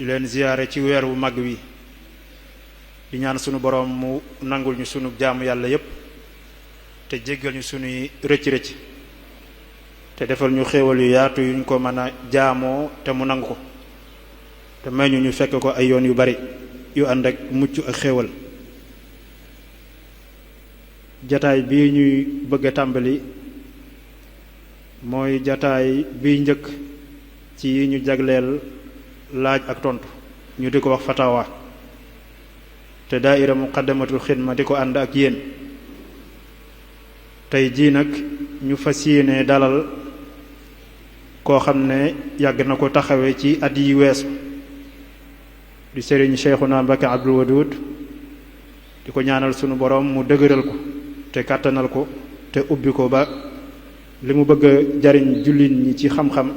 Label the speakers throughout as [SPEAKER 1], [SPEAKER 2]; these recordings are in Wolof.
[SPEAKER 1] di leen ziyaare ci weer wu mag wi di ñaan sunu boroom mu nangul ñu sunu jaamu yàlla yépp te jéggal ñu sunuy rëcc-rëcc te defal ñu xéewal yu yaatu yuñ ko mën a jaamoo te mu nangu ko te may ñu fekk ko ay yoon yu bari yu ànd ak mucc ak xéewal. jataay bii ñuy bëgg a tàmbali mooy jataay biy njëkk ci yi ñu jagleel laaj ak tontu ñu di ko wax fatawa te daaira muqaddamatul xidma di ko ànd ak yéen. tey jii nag ñu fas yéene dalal koo xam ne yàgg na ko taxawee ci at yi weesu di sëriñ Cheikhuna Mbacké Abdul Wadud di ko ñaanal sunu borom mu dëgëral ko te kàttanal ko te ubbi ko ba li mu bëgg a jariñ jullit ñi ci xam-xam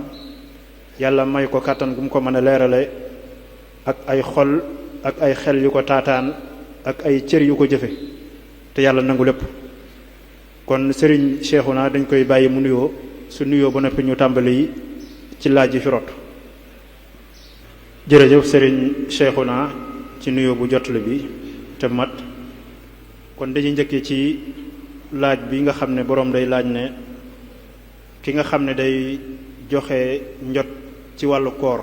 [SPEAKER 1] yàlla may ko kàttan gu mu ko mën a leerale ak ay xol ak ay xel yu ko taataan ak ay cër yu ko jëfe te yàlla nangu lépp. kon sëriñ Cheikhuna dañ koy bàyyi mu nuyoo su nuyoo ba noppi ñu tàmbali ci laaj yi fi rot. jërëjëf sëriñ Cheikhuna ci nuyoo bu jotale bi te mat. kon dañuy njëkkee ci laaj bi nga xam ne boroom day laaj ne ki nga xam ne day joxe njot ci wàllu koor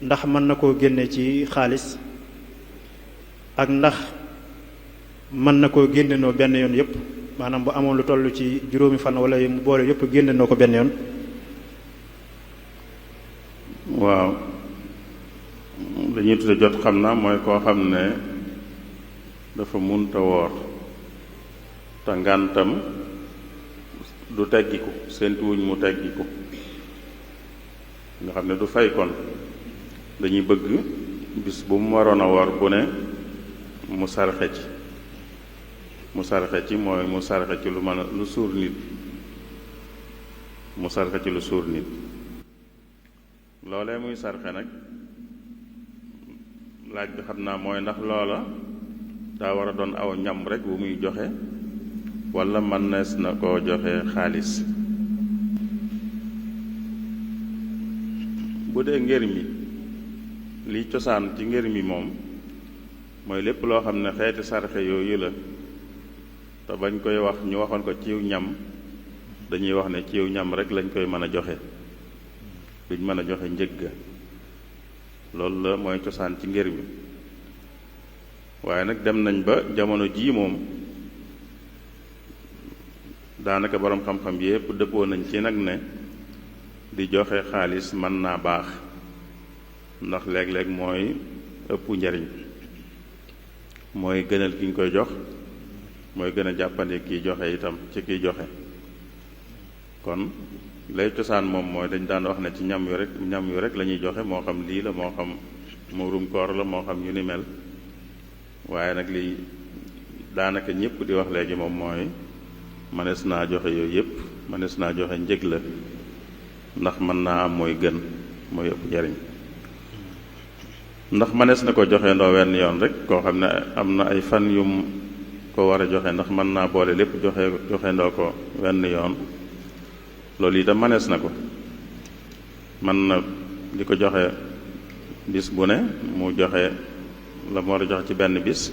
[SPEAKER 1] ndax mën na koo génne ci xaalis ak ndax mën na koo génnenoo benn yoon yépp maanaam bu amoon lu toll ci juróomi fan wala mu boole yépp génnenoo ko benn yoon.
[SPEAKER 2] waaw dañuy tudde jot xam naa mooy koo xam ne dafa munta woor te ngàntam du teggiku séentuwuñ mu teggiku nga xam ne du fay kon dañuy bëgg bis bu mu waroon a woor bu ne mu sarxe ci mooy mu sarxe ci lu mën a lu suur nit mu sarxe ci lu suur nit loolee muy sarxe nag laaj bi xam naa mooy ndax loola daa war a doon aw ñam rek bu muy joxe walla mën nees na koo joxe xaalis. bu dee ngër mi liy cosaan ci ngër mi moom mooy lépp loo xam ne xeeti sarxe yooyu la te bañ koy wax ñu waxoon ko ciw ñam dañuy wax ne ciw ñam rek lañ koy mën a joxe duñ mën a joxe njëgga loolu la mooy cosaan ci ngër mi. waaye nag dem nañ ba jamono jii moom daanaka boroom xam-xam yépp dëppoo nañ ci nag ne di joxe xaalis mën naa baax ndax léeg-léeg mooy ëpp njariñ mooy gënal ki ñu koy jox mooy gën a jàppandi kiy joxe itam ci kiy joxe. kon lay cosaan moom mooy dañ daan wax ne ci ñam yu rek la ñuy joxe moo xam lii la moo xam muurum koor la moo xam yu ni mel. waaye nag lii daanaka ñëpp di wax léegi moom mooy mënees naa joxe yooyu yëpp mënees naa joxe njëg la ndax mën naa am mooy gën mooy ëpp njariñ. ndax mënees na ko joxe ndoo wenn yoon rek koo xam ne am na ay fan yum ko war a joxe ndax mën naa boole lépp joxe ndoo ko wenn yoon loolu itam mënees na ko mën na di ko joxe bis bu ne mu joxe la mu war a joxe ci benn bis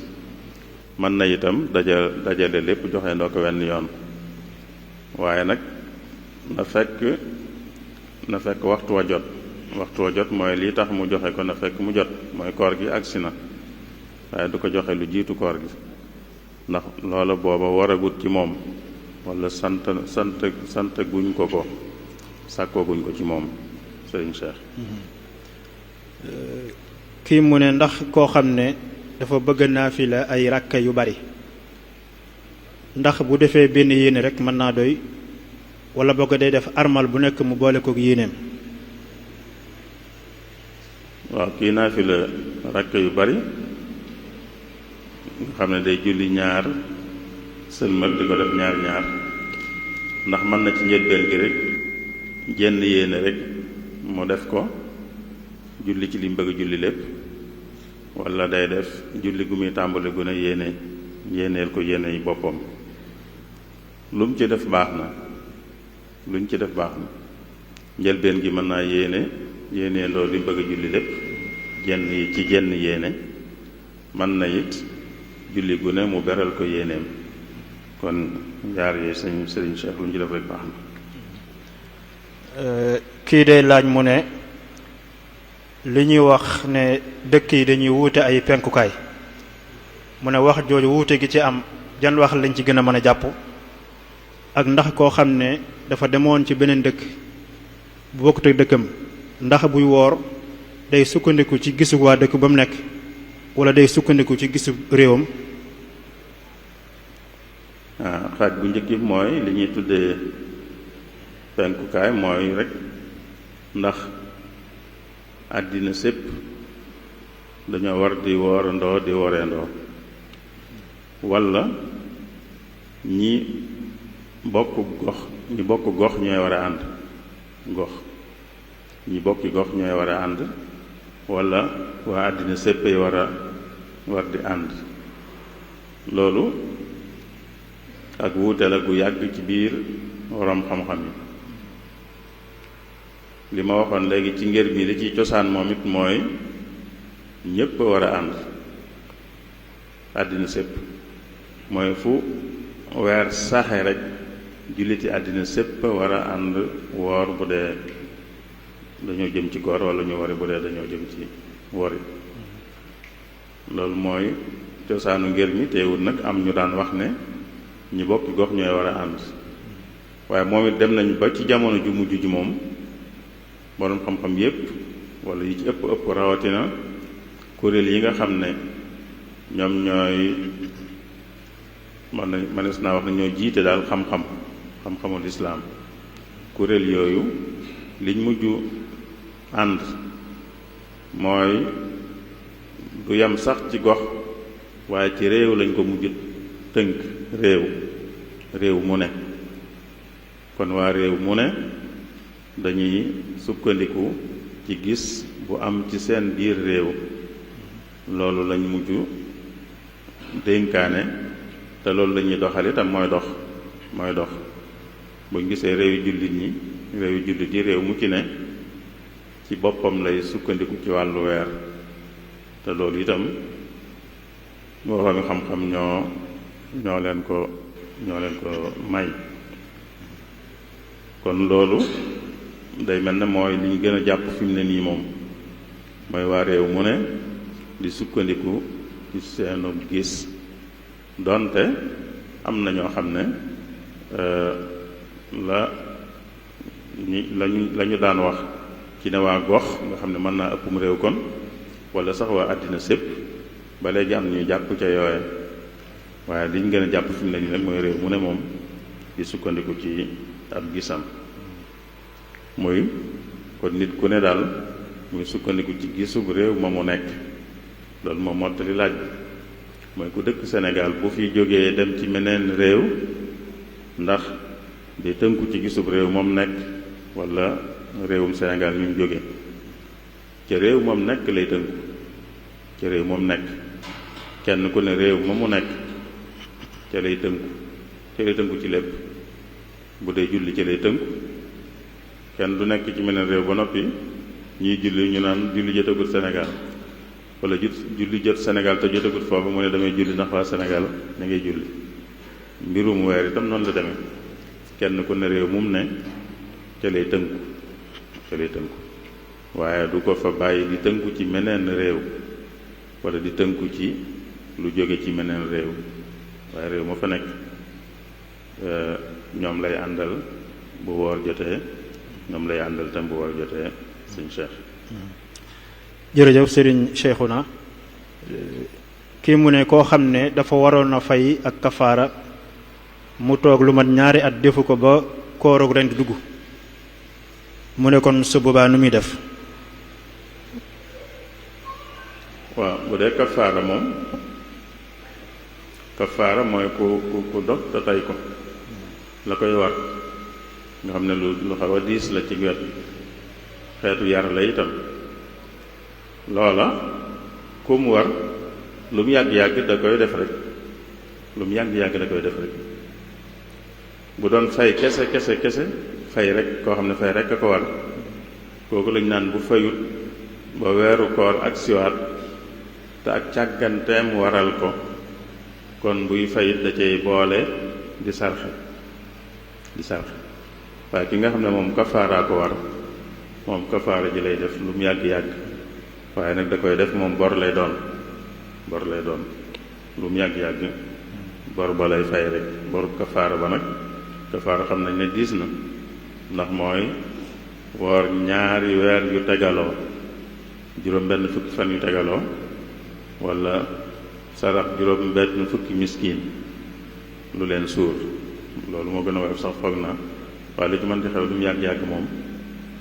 [SPEAKER 2] mën na itam dajale lépp joxe ndoo ko wenn yoon waaye nag na fekk waxtu wa jot mooy lii tax mu joxe ko na fekk mu jot mooy koor gi agsi na waaye du ko joxe lu jiitu koor gi ndax loola booba waragut ci moom wala sant guñ ko sàkkoo guñ ko ci moom sëriñ Cheikh.
[SPEAKER 1] kii mu ne ndax koo xam ne dafa bëgg naafila ay rakka yu bari ndax bu defee benn yéene rek mën naa doy wala bëgg day def armal bu nekk mu boole kook yéeneem.
[SPEAKER 2] waaw kii naafila rakka yu bari nga xam ne day julli ñaar sëlmal di ko def ñaar ndax mën na ci njëlbeen gi rek jenn yéene rek mu def ko julli ci li mu bëgg julli lépp wala day def julli gu muy tàmbali gu ne yéeneel ko yéene yi boppam lu mu ci def baax na luñ ci def baax na njëlbeen gi mën naa yéeneendoo li mu bëgg julli lépp ci jenn yéene mën na it julli gu ne mu beral ko yéeneem. kon ñaar yooyu sëriñ Cheikh lu ñu ci def rek baax na.
[SPEAKER 1] kii day laaj mu ne li ñuy wax ne dëkk yi dañuy wuute ay penkukaay mu ne wax jooju wuute gi ci am jan wax lañ ci gën a mën a jàpp ak ndax koo xam ne dafa demoon ci beneen dëkk bu bokkut ak dëkkam ndax buy woor day sukkandiku ci gisu waa dëkk ba mu nekk wala day sukkandiku ci gisu réewam.
[SPEAKER 2] xaaj bu njëkk bi mooy li ñuy tuddee penkukaay mooy rek ndax àddina sépp dañoo war di woorandoo di woreendoo walla ñi bokk gox ñooy war a ànd ñi bokki gox ñooy war a ànd walla waa àddina sépp yi war di ànd. loolu ak wuute la gu yàgg ci biir waroom xam-xam yi. li ma waxoon léegi ci ngër mi li ci cosaan moom it mooy ñépp war a ànd àddina sépp mooy fu weer saxe rek julliti àddina sépp war a ànd woor bu dee dañoo jëm ci koor walla ñu wari bu dee dañoo jëm ci wori. loolu mooy cosaanu ngër mi teewul nag am ñu daan wax ne ñi bokki gox ñooy war a ànd waaye moom it dem nañ ba ci jamono ju mujj ji moom boroom xam-xam yépp walla yi ci ëpp rawatina kuréel yi nga xam ne ñoom ñooy mënees naa wax ne ñoo jiite daal xam-xamul islaam kuréel yooyu liñ mujj ànd mooy du yem sax ci gox waaye ci réew lañ ko mujj tënk réew mu ne. kon waa réew mu ne dañuy sukkandiku ci gis bu am ci seen biir réew loolu lañ mujj dénkaane te loolu la ñuy doxal itam mooy dox buñ gisee réewi jullit yi réew mu ci ne ci boppam lay sukkandiku ci wàllu weer te loolu itam borom xam-xam ñoo leen ko may. kon loolu day mel ne mooy li ñu gën a jàpp fi mu ne nii moom mooy waa réew mu ne di sukkandiku ci seenu gis donte am na ñoo xam ne la ñu daan wax ci ne waa gox nga xam ne mën naa ëppum réew kon walla sax waa àddina sépp ba léegi am ñuy jàpp ca yooye waaye li ñu gën a jàpp fi mu ne nii nag mooy réew mu ne moom di sukkandiku ci ab gisam muy kon nit ku ne daal muy sukkandiku ci gisub réew ma mu nekk loolu moom mottali laaj bi mooy ku dëkk Sénégal bu fi jógee dem ci meneen réew ndax di tënku ci gisub réew moom nekk walla réewum Sénégal ñu mu jóge ca réew moom nekk lay tënku ca réew moom nekk kenn ku ne réew ma mu nekk ca lay tënku ci lépp bu dee julli ca lay tënku kenn du nekk ci meneen réew ba noppi ñiy julli ñu naan julli jotagut Sénégal wala julli jot Sénégal te jotagut foofu mu ne damay julli ndax waa Sénégal da ngay julli. mbirum weer itam noonu la demee kenn ku ne réew mum ne ca lay tënku waaye du ko fa bàyyi di tënku ci meneen réew wala di tënku ci lu jóge ci meneen réew waaye réew ma fa nekk ñoom lay àndal bu woor jotee ñoom lay àndal tam bu woor jotee sëñ Cheikh.
[SPEAKER 1] jërëjëf sëriñ Cheikhouna kii mu ne koo xam ne dafa waroon a fay ak kafaara mu toog lu mat 2 at defu ko ba koorug ren di dugg mu ne kon su boobaa nu muy def.
[SPEAKER 2] waaw bu dee kafaara moom kafaara mooy ku dog te tey ko la koy war nga xam ne lu xaw a diis la ci wet xeetu yar la itam loola ku mu war lu mu yàgg-yàgg da koy def rek da koy def rek bu doon fay kese fay rek koo xam ne fay rek a ko war kooku lañ naan bu fayut ba weeru koor ak siwaat te ak càgganteem waral ko kon buy fayit da cay boole di sarxe waaye ki nga xam ne moom kafaara ko war moom kafaara ji lay def lu mu yàgg-yàgg waaye nag da koy def moom bor lay doon lu mu yàgg-yàgg bor ba lay fay rek boru kafaara ba nag kafaara xam nañ ne diis na ndax mooy woor 2 weer yu tegaloo juróom benn fukki fan yu tegaloo wala sarax juróom benn fukki miskin lu leen suur loolu moo gën a woyof sax foog naa waaye lu ci mën di xew lu mu yàgg-yàgg moom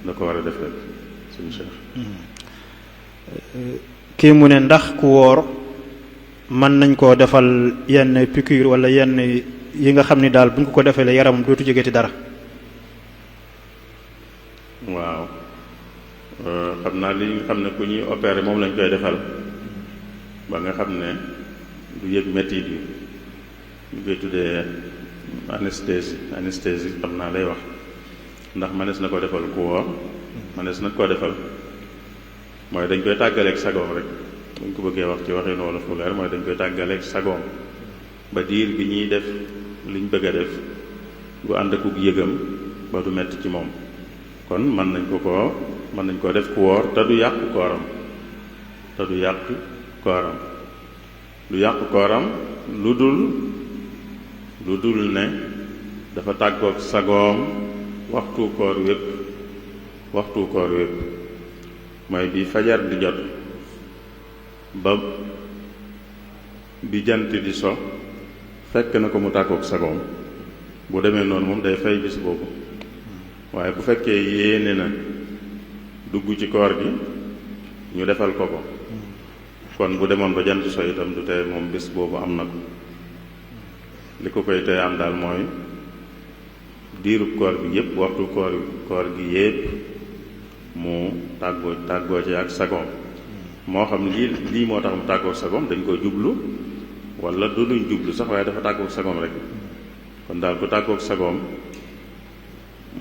[SPEAKER 2] da ko war a def rek suñu Cheikh.
[SPEAKER 1] kii mu ne ndax ku wóor mën nañ koo defal yenn piqûre wala yenn yi nga xam ni daal bu ñu ko defalee yaram dootu jógeti dara.
[SPEAKER 2] waaw xam naa li nga xam ne ku ñuy opéré moom lañ koy defal ba nga xam ne du yëg métit yi ñu koy tuddee anesthésie xam naa lay wax ndax mënees na ko defal ku woor mënees na koo defal mooy dañ koy tàggaleeg sagoom rek buñ ko bëggee wax ci waxin wala fu leer mooy dañ koy tàggaleeg sagoom ba diir bi ñuy def liñ bëgg a def bu ànd ak yëgam ba du metti ci moom kon mën nañ koo def ku woor te du yàq kooram du yàq kooram lu dul ne dafa tàggoog sagoom waxtu koor wépp mooy bi fajar di jot ba bi jant di so fekk na ko mu tàggoog sagoom bu demee noonu moom day fay bis boobu waaye bu fekkee yéene na dugg ci koor gi ñu defal ko kon bu demoon ba jant so itam du tey moom bis boobu am na ko li ko koy tey am daal mooy diirub koor gi yépp waxtu koor gi yépp mu tàggoo ci ak sagoom moo xam lii moo tax mu tàggoo sagoom dañ koy jublu wala du luñ jublu sax waaye dafa tàggoo sagoom rek kon daal ku tàggoo sagoom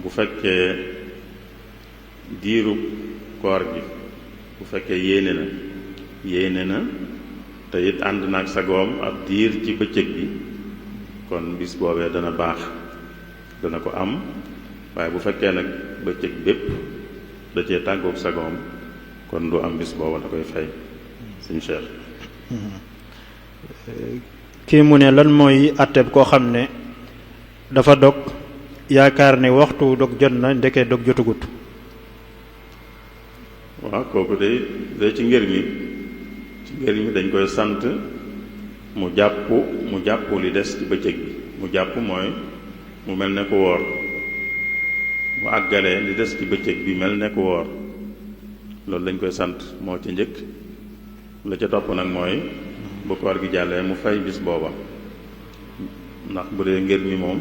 [SPEAKER 2] bu fekkee diirub koor gi bu fekkee yéene na te it ànd naag sagoom ab diir ci bëccëg bi kon bis boobee dana baax dana ko am waaye bu fekkee nag bëccëg bépp da cee tàggoog sagoom kon du am bis booba da koy fay suñu Cheikh.
[SPEAKER 1] kii mu ne lan mooy àtteeb koo xam ne dafa dog yaakaar ne waxtu dog jot na ndeke dog jotagut.
[SPEAKER 2] waaw kooku day ci ngër mi dañ koy sant mu jàpp li des ci bëccëg bi mu jàpp mooy mu mel ne ku woor mu àggalee li des ci bëccëg bi mel ne ku woor loolu lañ koy sant moo ci njëkk la ca topp nag mooy bu koor gi jàllee mu fay bis booba ndax bu dee ngër mi moom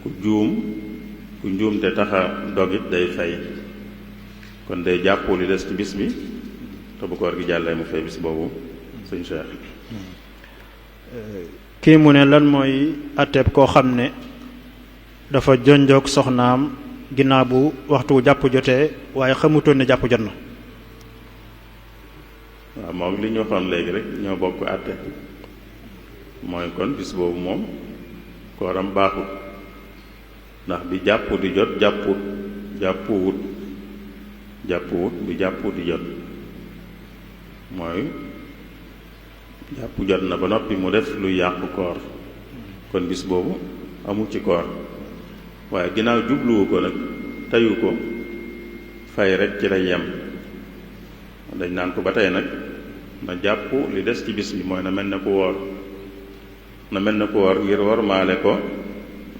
[SPEAKER 2] ku juum te taxa dogit day fay kon day jàpp li des ci bis bi te bu koor gi jàllee mu fay bis boobu sëñ Cheikh.
[SPEAKER 1] kii mu ne lan mooy àtteeb koo xam ne dafa jonjoog soxnaam ginnaaw bu waxtu jàpp jotee waaye xamutoon ne jàpp jot na.
[SPEAKER 2] waaw moom li ñu waxoon léegi rek ñoo bokk àtte mooy kon bis boobu moom kooram baaxut ndax bi jàpp di jot jàppuwut bi jàpp di jot mooy jàpp jot na ba noppi mu def lu yàqu koor kon bis boobu amul ci koor waaye ginnaaw jubluwu ko nag teyu ko fay rek ci lay yem dañ naan ko ba tey nag na jàpp li des ci bis bi mooy na mel ne ku woor ngir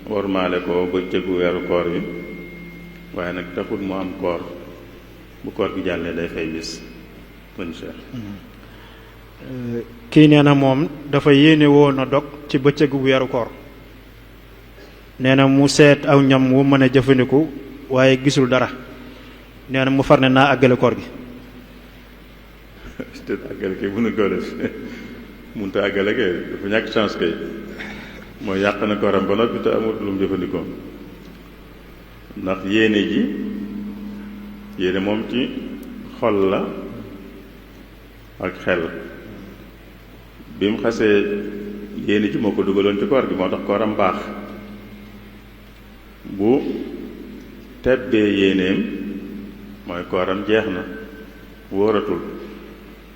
[SPEAKER 2] wormaale ko bëccëgu weeru koor bi waaye nag taxul mu am koor bu koor gi jàllee day fay bis lañ Cheikh.
[SPEAKER 1] kii nee na moom dafa yéene woon a dog ci bëccëgu weeru koor nee na mu seet aw ñam wu mën a jëfandiku waaye gisul dara nee na mu far ne naa àggale koor gi.
[SPEAKER 2] te àggale kay mënu koo def mënut a àggale kay dafa ñàkk chance kay mooy yàq na kooram ba noppi te amul lu mu jëfandikoo ndax yéene moom ci xol la ak xel. bi mu xasee yéene ji moo ko dugaloon ci koor gi moo tax kooram baax. bu tebbee yéeneem mooy kooram jeex na, wóoratul.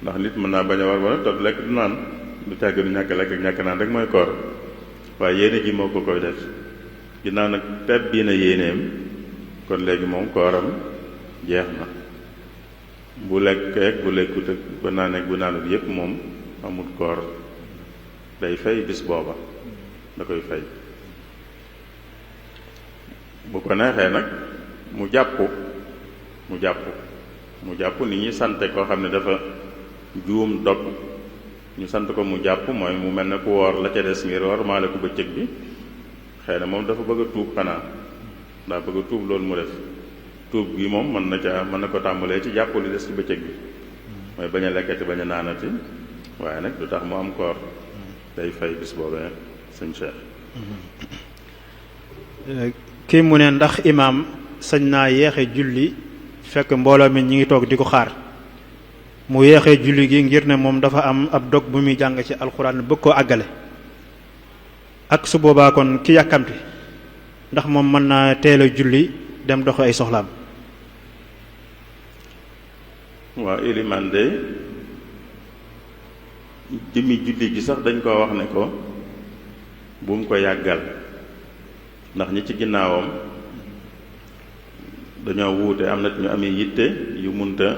[SPEAKER 2] ndax nit mën naa bañ a war wala toog lekk du naan, du càgg du ñàkk lekk ak ñàkk naan rek mooy koor, waaye yéene ji moo ko koy def. ginnaaw nag tebbi na yéeneem, kon léegi moom kooram jeex na. bu lekkeek bu lekkut ak ba naaneek bu naanut yépp moom amul koor, day fay bis booba, da koy fay. bu ko neexee nag mu jàpp ni ñuy sante koo xam ne dafa juum dog, ñu sant ko mu jàpp mooy mu mel ne ku woor la ca des ngir war maale ko bëccëg bi. xëy na moom dafa bëgg a tuub, xanaa daa bëgg a tuub loolu mu def. tuub gi moom mën na ko tàmbalee ci jàpp li des ci bëccëg bi, mooy bañ a lekkati bañ a naanati, waaye nag du tax mu am koor, day fay bis boobee. sëñ Cheikh
[SPEAKER 1] kii mu ne ndax imaam sañ naa yeexe julli fekk mbooloo mi ñi ngi toog di ko xaar, mu yeexee julli gi ngir ne moom dafa am ab dog bu muy jàng ci alxuraan bëgg koo àggale, ak su boobaa kon ki yàkkamti ndax moom mën naa teel a julli dem doxe ay soxlaam.
[SPEAKER 2] waaw ilimaan de jëmmi julli gi sax dañ koo wax ne ko bu mu ko yàggal, ndax ñi ci ginnaawam dañoo wuute, am na ñu amee yitte yu munta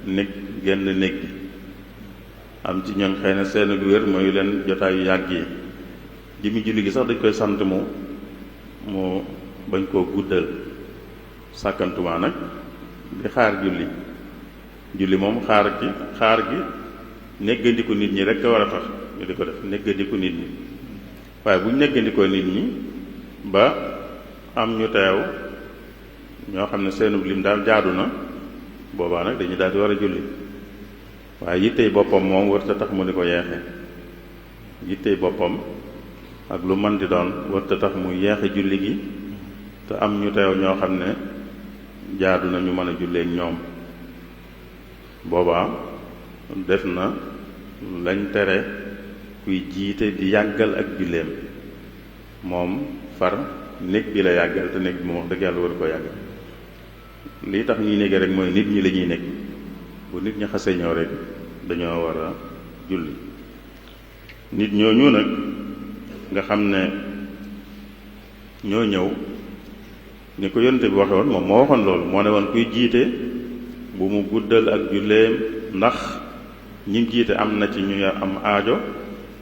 [SPEAKER 2] nekk genn néeg bi, am ci ñoom xëy na seen wér mooy leen jotaayu yàgg yi. jëmmi julli gi sax dañ koy sant mu bañ koo guddal, sàkkantumaa nag di xaar julli moom xaar gi néggandiku nit ñi rek a war a tax ñu di ko def, néggandiku nit ñi. waaye bu ñu néggandikoo nit ñi ba am ñu teew ñoo xam ne seenub lim daal jaadu na, boobaa nag dañuy daal di war a julli. waaye yittey boppam moom warta tax mu di ko yeexe. yittey boppam ak lu mën di doon warta tax mu yeexe julli gi, te am ñu teew ñoo xam ne jaadu na ñu mën a julleek ñoom. boobaa def na lañ tere kuy jiite di yàggal ak julleem, moom far néeg bi la yàggal te néeg bi moom wax dëgg yàlla war koo yàggal. lii tax ñuy néeg rek mooy nit ñi la ñuy nekk, bu nit ñi xasee ñëw rek dañoo war a julli. nit ñooñu nag nga xam ne ñoo ñëw ni ko yonte bi waxe woon, moom moo waxoon loolu, moo ne woon kuy jiite bu mu guddal ak julleem, ndax ñim jiite am na ci ñu am aajo,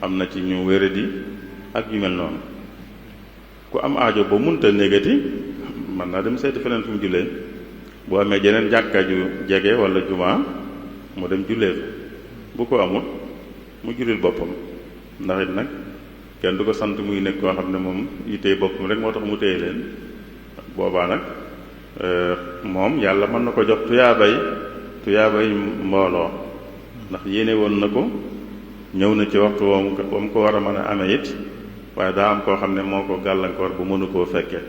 [SPEAKER 2] am na ci ñu wéradi ak yu mel noonu. ku am aajo ba munta négati mën naa dem seeti feneen fu mu jullee, bu amee jeneen jàkka ju jege wala jumaa mu dem jullee fa, bu ko amul mu jullil boppam. ndax it nag kenn du ko sant muy nekk koo xam ne moom yittee boppam rek moo tax mu téye leen. boobaa nag moom yàlla mën na ko jox tuyaabay mbooloo, ndax yéene woon na ko, ñëw na ci waxtu woom ko war a mën a amee it, waaye daa am koo xam ne moo ko gàllankoor bu mënu koo fekke.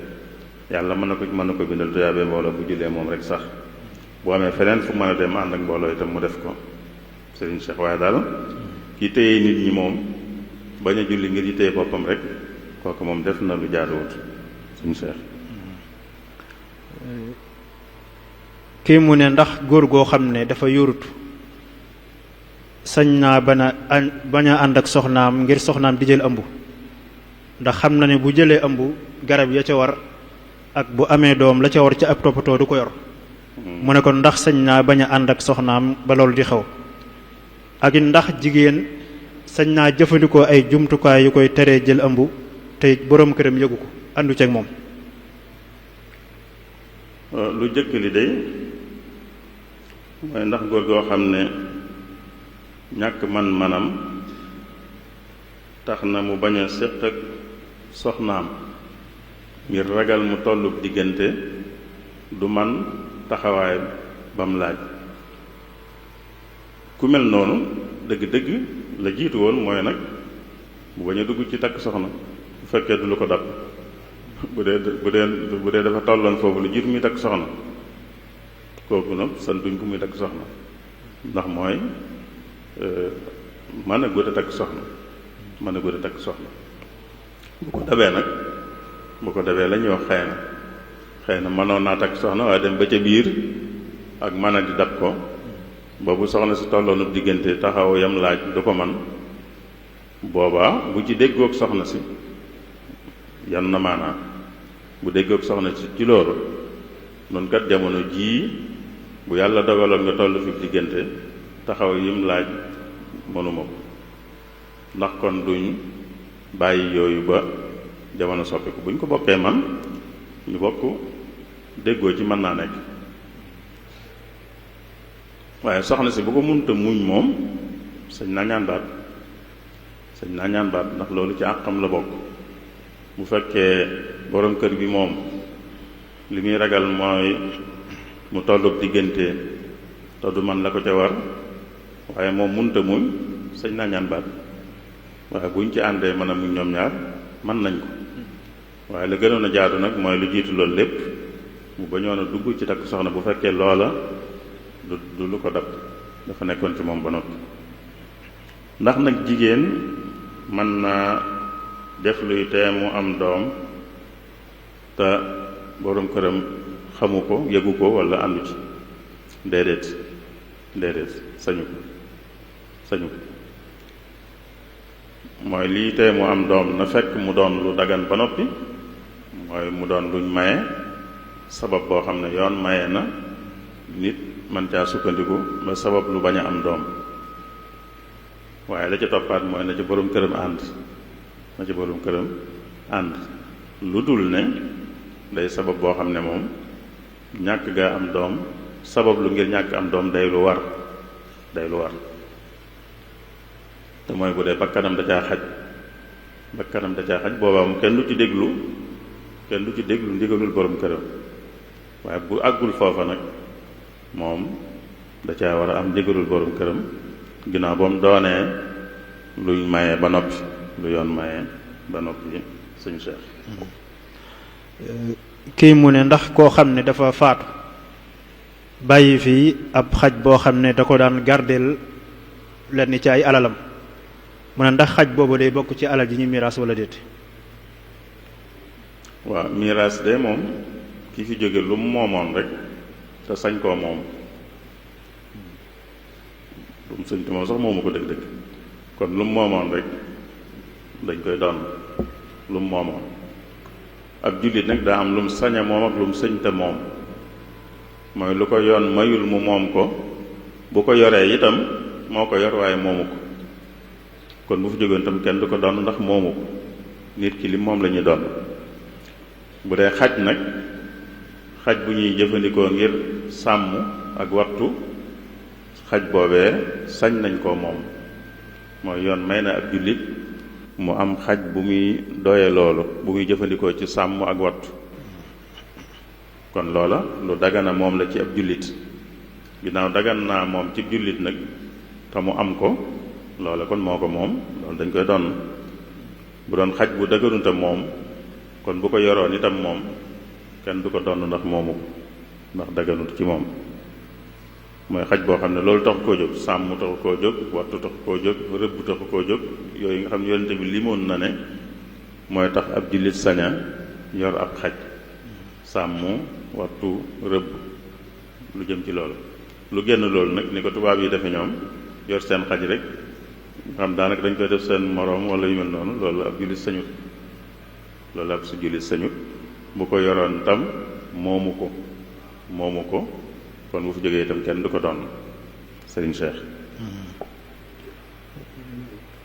[SPEAKER 2] yàlla mën na ko bindal tuyaabay mbooloo bu jullee moom rek sax. bu amee feneen fu mën a dem ànd ak mbooloo itam mu def ko. Serigne Cheikh waaye daal ki téye nit ñi moom bañ a julli ngir yi téye boppam rek, kooku moom def na lu jaaduwut. Serigne Cheikh
[SPEAKER 1] kii mu ne ndax góor goo xam ne dafa yorut sañ naa bañ a ànd ak soxnaam ngir soxnaam di jël ëmb, ndax xam na ne bu jëlee ëmb garab ya ca war ak bu amee doom la ca war ca ab toppatoo du ko yor. mu ne ko ndax sañ naa bañ a ànd ak soxnaam ba loolu di xew, ak ndax jigéen sañ naa jëfandikoo ay jumtukaay yu koy teree jël ëmb te boroom këram yëgu ko àndu ceeg moom.
[SPEAKER 2] lu jëkk li day mooy ndax góor goo xam ne ñàkk man-manam tax na mu bañ a séq ak soxnaam ngir ragal mu tollub diggante du man taxawaay bam laaj. ku mel noonu dëgg-dëgg la jiitu woon mooy nag bu bañ a dugg ci takk soxna bu fekkee du lu ko dab. bu dee dafa tolloon foofu lu jiitu muy takk soxna, kooku nag santuñ ko muy takk soxna, ndax mooy mën a gudd a takk soxna mën a gudd a takk soxna bu ko dabee nag bu ko dabee la ñuy wax xëy na mënoon naa takk soxna waaye dem ba ca biir ak mën a di dab ko ba bu soxna si tolloonu diggante taxaw yam laaj du ko man boobaa bu ci déggoog soxna si yan na maanaa bu déggoog soxna si ci loolu noonu kat jamono jii bu yàlla dogaloon nga toll fi diggante taxaw yim laaj mënuma ko ndax kon duñ bàyyi yooyu ba jamono soppiku buñ ko bokkee man ñu bokk déggoo ci mën naa nekk waaye soxna si bu ko munta muñ moom sañ naa ñaan baat ndax loolu ci àqam la bokk bu fekkee borom kër bi moom li muy ragal mooy mu tollub diggante te du man la ko ca war waaye moom munta muñ sañ naa ñaan baat waaye buñ ci àndee mën a muñ ñoom ñaar mën nañ ko waaye la gënoon a jaadu nag mooy lu jiitu loolu lépp mu bañoon a dugg ci takk soxna bu fekkee loola du lu ko dab dafa nekkoon ci moom ba noppi ndax nag jigéen mën naa def luy tee mu am doom te borom këram xamu ko yëgu ko walla àndu ci déedéet sañu ko mooy lii tee mu am doom na fekk mu doon lu dagan ba noppi mooy mu doon luñ maye sabab boo xam ne yoon maye na nit man caa sukkandiku ba sabab lu bañ a am doom waaye la ca toppaat mooy na ca borom këram ànd lu dul ne day sabab boo xam ne moom ñàkk gaa am doom sabab lu ngir ñàkk am doom day lu war te mooy bu dee bakkanam da caa xaj boobaa mu kenn du ci déglu ndigalul borom këram waaye bu àggul foofa nag moom da caa war a am ndigalul borom këram ginnaaw ba mu doonee luñ maye ba noppi lu yoon maye ba noppi sëñ Cheikh.
[SPEAKER 1] kii mu ne ndax koo xam ne dafa faatu bàyyi fii ab xaj boo xam ne da ko daan gardeel lenn ci ay alalam mu ne ndax xaj boobu day bokk ci alal ji ñu miraas wala déet.
[SPEAKER 2] waaw miraas de moom ki fi jóge lu mu moomoon rek te sañ koo moom lu mu sañ te moom sax moomu ko dëgg-dëgg kon lu mu moomoon rek dañ koy doon lu mu moomoon ab jullit nag daa am lu mu saña moom ak lu mu sëñ te moom mooy lu ko yoon mayul mu moom ko bu ko yoree itam moo ko yor waaye moomu ko kon bu fi jógoon itam kenn du ko doon ndax moomu ko nit ki li moom la ñuy doon bu dee xaj nag xaj bu ñuy jëfandikoo ngir sàmm ak wattu xaj boobee sañ nañ koo moom mooy yoon may na ab jullit mu am xaj bu muy doye loolu bu muy jëfandikoo ci sàmm ak wattu kon loola lu dagana moom la ci ab jullit ginnaaw dagan naa moom ci jullit nag te mu am ko loola kon moo ko moom loolu dañ koy doon bu doon xaj bu daganute moom kon bu ko yoroon itam moom kenn du ko doon ndax moomu ko ndax daganut ci moom mooy xaj boo xam ne loolu tax koo jóg sàmm taxu koo jóg wattu taxu koo jóg rëbb taxu koo jóg yooyu nga xam ne yonente bi limoon na ne mooy tax ab jullit saña yor ab xaj sàmm wattu rëbb lu jëm ci loolu lu génn loolu nag ni ko tubaab yi defe ñoom yor seen xaj rek nga xam daanaka dañ koy def seen moroom wala yu mel noonu loolu ab jullit sañut loolu ab su jullit sañut bu ko yoroon tam moomu ko kon bu fi jógee itam kenn du ko doon Serigne Cheikh.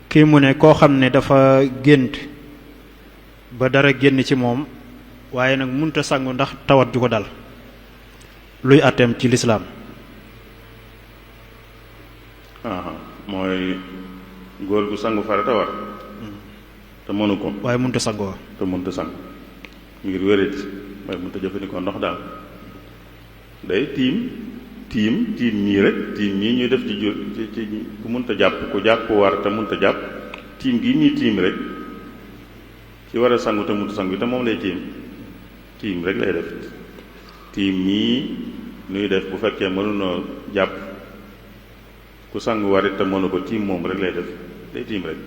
[SPEAKER 1] kii mu ne koo xam ne dafa gént ba dara génn ci moom waaye nag munta sangu ndax tawat ju ko dal luy àtteem ci lislaam.
[SPEAKER 2] mooy góor gu sangu farata war te mënu ko
[SPEAKER 1] waaye munta sangoo
[SPEAKER 2] te munta sang ngir wérét waaye munta jëfandikoo ndox daal day tiim mii rek tiim mii ñuy def ci jur ci ku munta jàpp ku jàpp war te munta jàpp tiim gi ñuy tiim rek ci war a sangu te munta sangu te moom lay tiim rek lay def tiim mii nuy def bu fekkee mënunoo jàpp ku sangu warit te mënu ko tiim moom rek lay def day tiim rek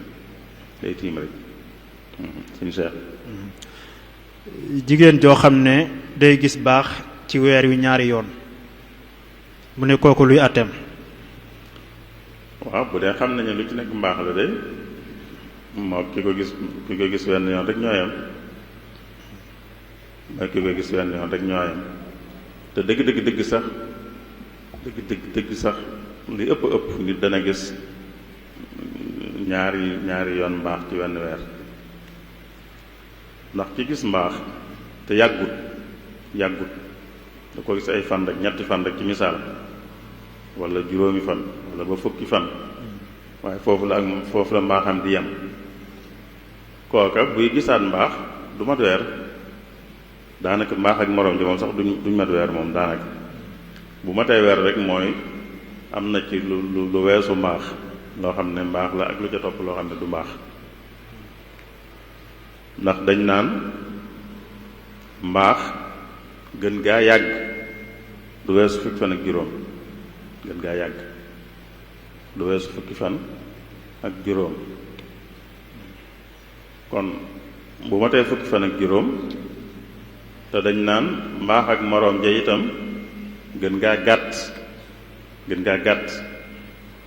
[SPEAKER 2] suñu Cheikh.
[SPEAKER 1] jigéen joo xam ne day gis baax ci weer wi ñaari yoon mu ne kooku luy àtteem.
[SPEAKER 2] waaw bu dee xam nañu lu ci nekk mbaax la de moo ki ko gis wenn yoon rek ñooyam mooy ki ko gis wenn yoon rek ñooyam te dëgg sax li ëpp nit dana gis ñaari yoon mbaax ci wenn weer ndax ci gis mbaax te yàggut da ko gis ay fan rek ñetti fan rek ci misaal wala juróomi fan wala ba fukki fan waaye foofu la mbaaxam di yem kooka buy gisaat mbaax du mat weer daanaka mbaax ak moroom ji moom sax duñ mat weer moom daanaka bu matee weer rek mooy am na ci lu weesu mbaax loo xam ne mbaax la ak lu ca topp loo xam ne du mbaax ndax dañ naan mbaax gën gaa yàgg du weesu fukki fan ak juróom gën gaa yàgg du weesu fukki fan ak juróom kon bu matee fukki fan ak juróom te dañ naan mbaax ak moroom ja itam gën gaa gàtt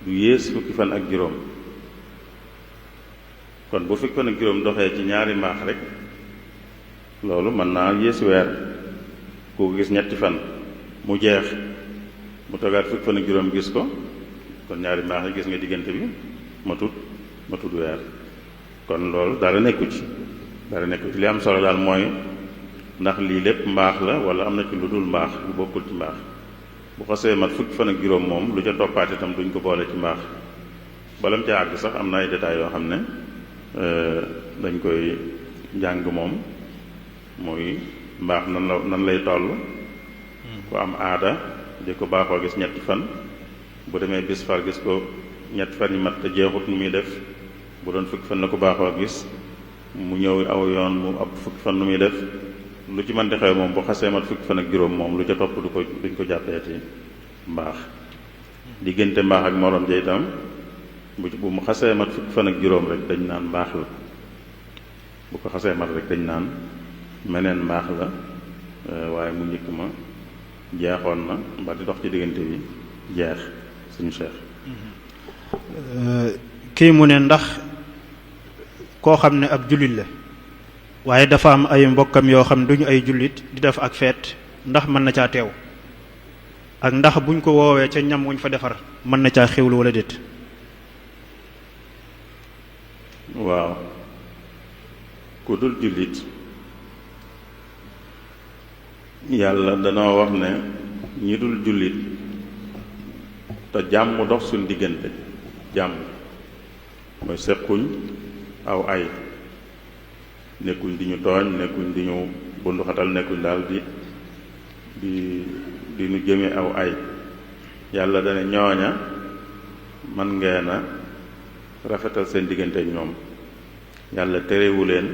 [SPEAKER 2] du yées fukki fan ak juróom kon bu fukki fan ak juróom doxee ci ñaari mbaax rek loolu mën naa yées weer ku gis ñetti fan mu jeex mu toogaat fukki fan ak juróom gis ko kon ñaari mbaax yi gis nga diggante bi matut weer kon loolu dara nekku ci li am solo daal mooy ndax lii lépp mbaax la wala am na ci lu dul mbaax lu bokkul ci mbaax bu xasee mat fukki fan ak juróom moom lu ca toppaat itam duñ ko boole ci mbaax balam ca àgg sax am na ay détails yoo xam ne dañ koy njàng moom muy mbaax nan lay toll ku am aada di ko baaxoo gis ñetti fan bu demee bis far gis ko ñetti fan yi mat te jeexut nu muy def bu doon fukki fan la ko baaxoo gis mu ñëw aw yoon mu ab fukki fan nu muy def lu ci mën di xew moom bu xasee mat fukki fan ak juróom moom lu ca topp duñ ko jàppeeti mbaax diggante mbaax ak morom ja itam bu mu xasee mat fukki fan ak juróom rek dañ naan mbaax la bu ko xasee mat rek dañ naan meneen mbaax la waaye mu njëkk ma jeexoon na ba di dox ci diggante bi jeex suñu Cheikh.
[SPEAKER 1] kii mu ne ndax koo xam ne ab jullit la waaye dafa am ay mbokkam yoo xam duñu ay jullit di def ak feet ndax mën na caa teew ak ndax buñ ko woowee ca ñam wuñ fa defar mën na caa xewlu wala déet.
[SPEAKER 2] waaw ku dul jullit yàlla danoo wax ne ñi dul jullit te jàmm dox suñ diggante jàmm mooy sequñ aw ay nekkuñ di ñu tooñ nekkuñ di ñu bunduxatal nekkuñ daal di ñu jëme aw ay yàlla dana ñooña man ngeen a rafetal seen diggante ak ñoom yàlla terewu leen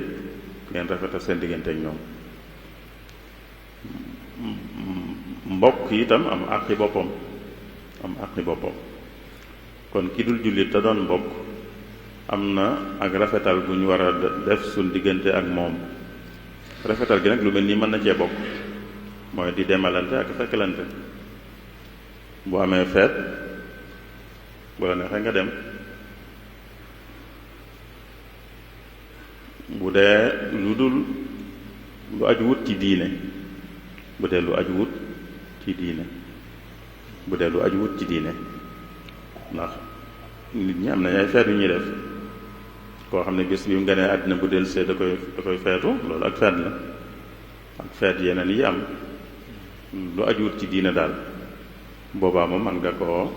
[SPEAKER 2] ngeen rafetal seen diggante ak ñoom mbokk itam am àqi boppam kon ki dul jullit te doon mbokk am na ak rafetal bu ñu war a def suñ diggante ak moom rafetal gi nag lu mel nii mën na cee bokk mooy di demalante ak fekkalante bu amee feet bu la neexee nga dem bu dee lu dul lu aju wut ci diine bu dee lu aju wut ci diine ndax nit ñi am nañ ay feet yu ñuy def koo xam ne bis bi mu ganee àddina bu dellusee da koy feetu loolu ak feet la ak feet yeneen yi am lu aju wut ci diine daal boobaa moom man nga koo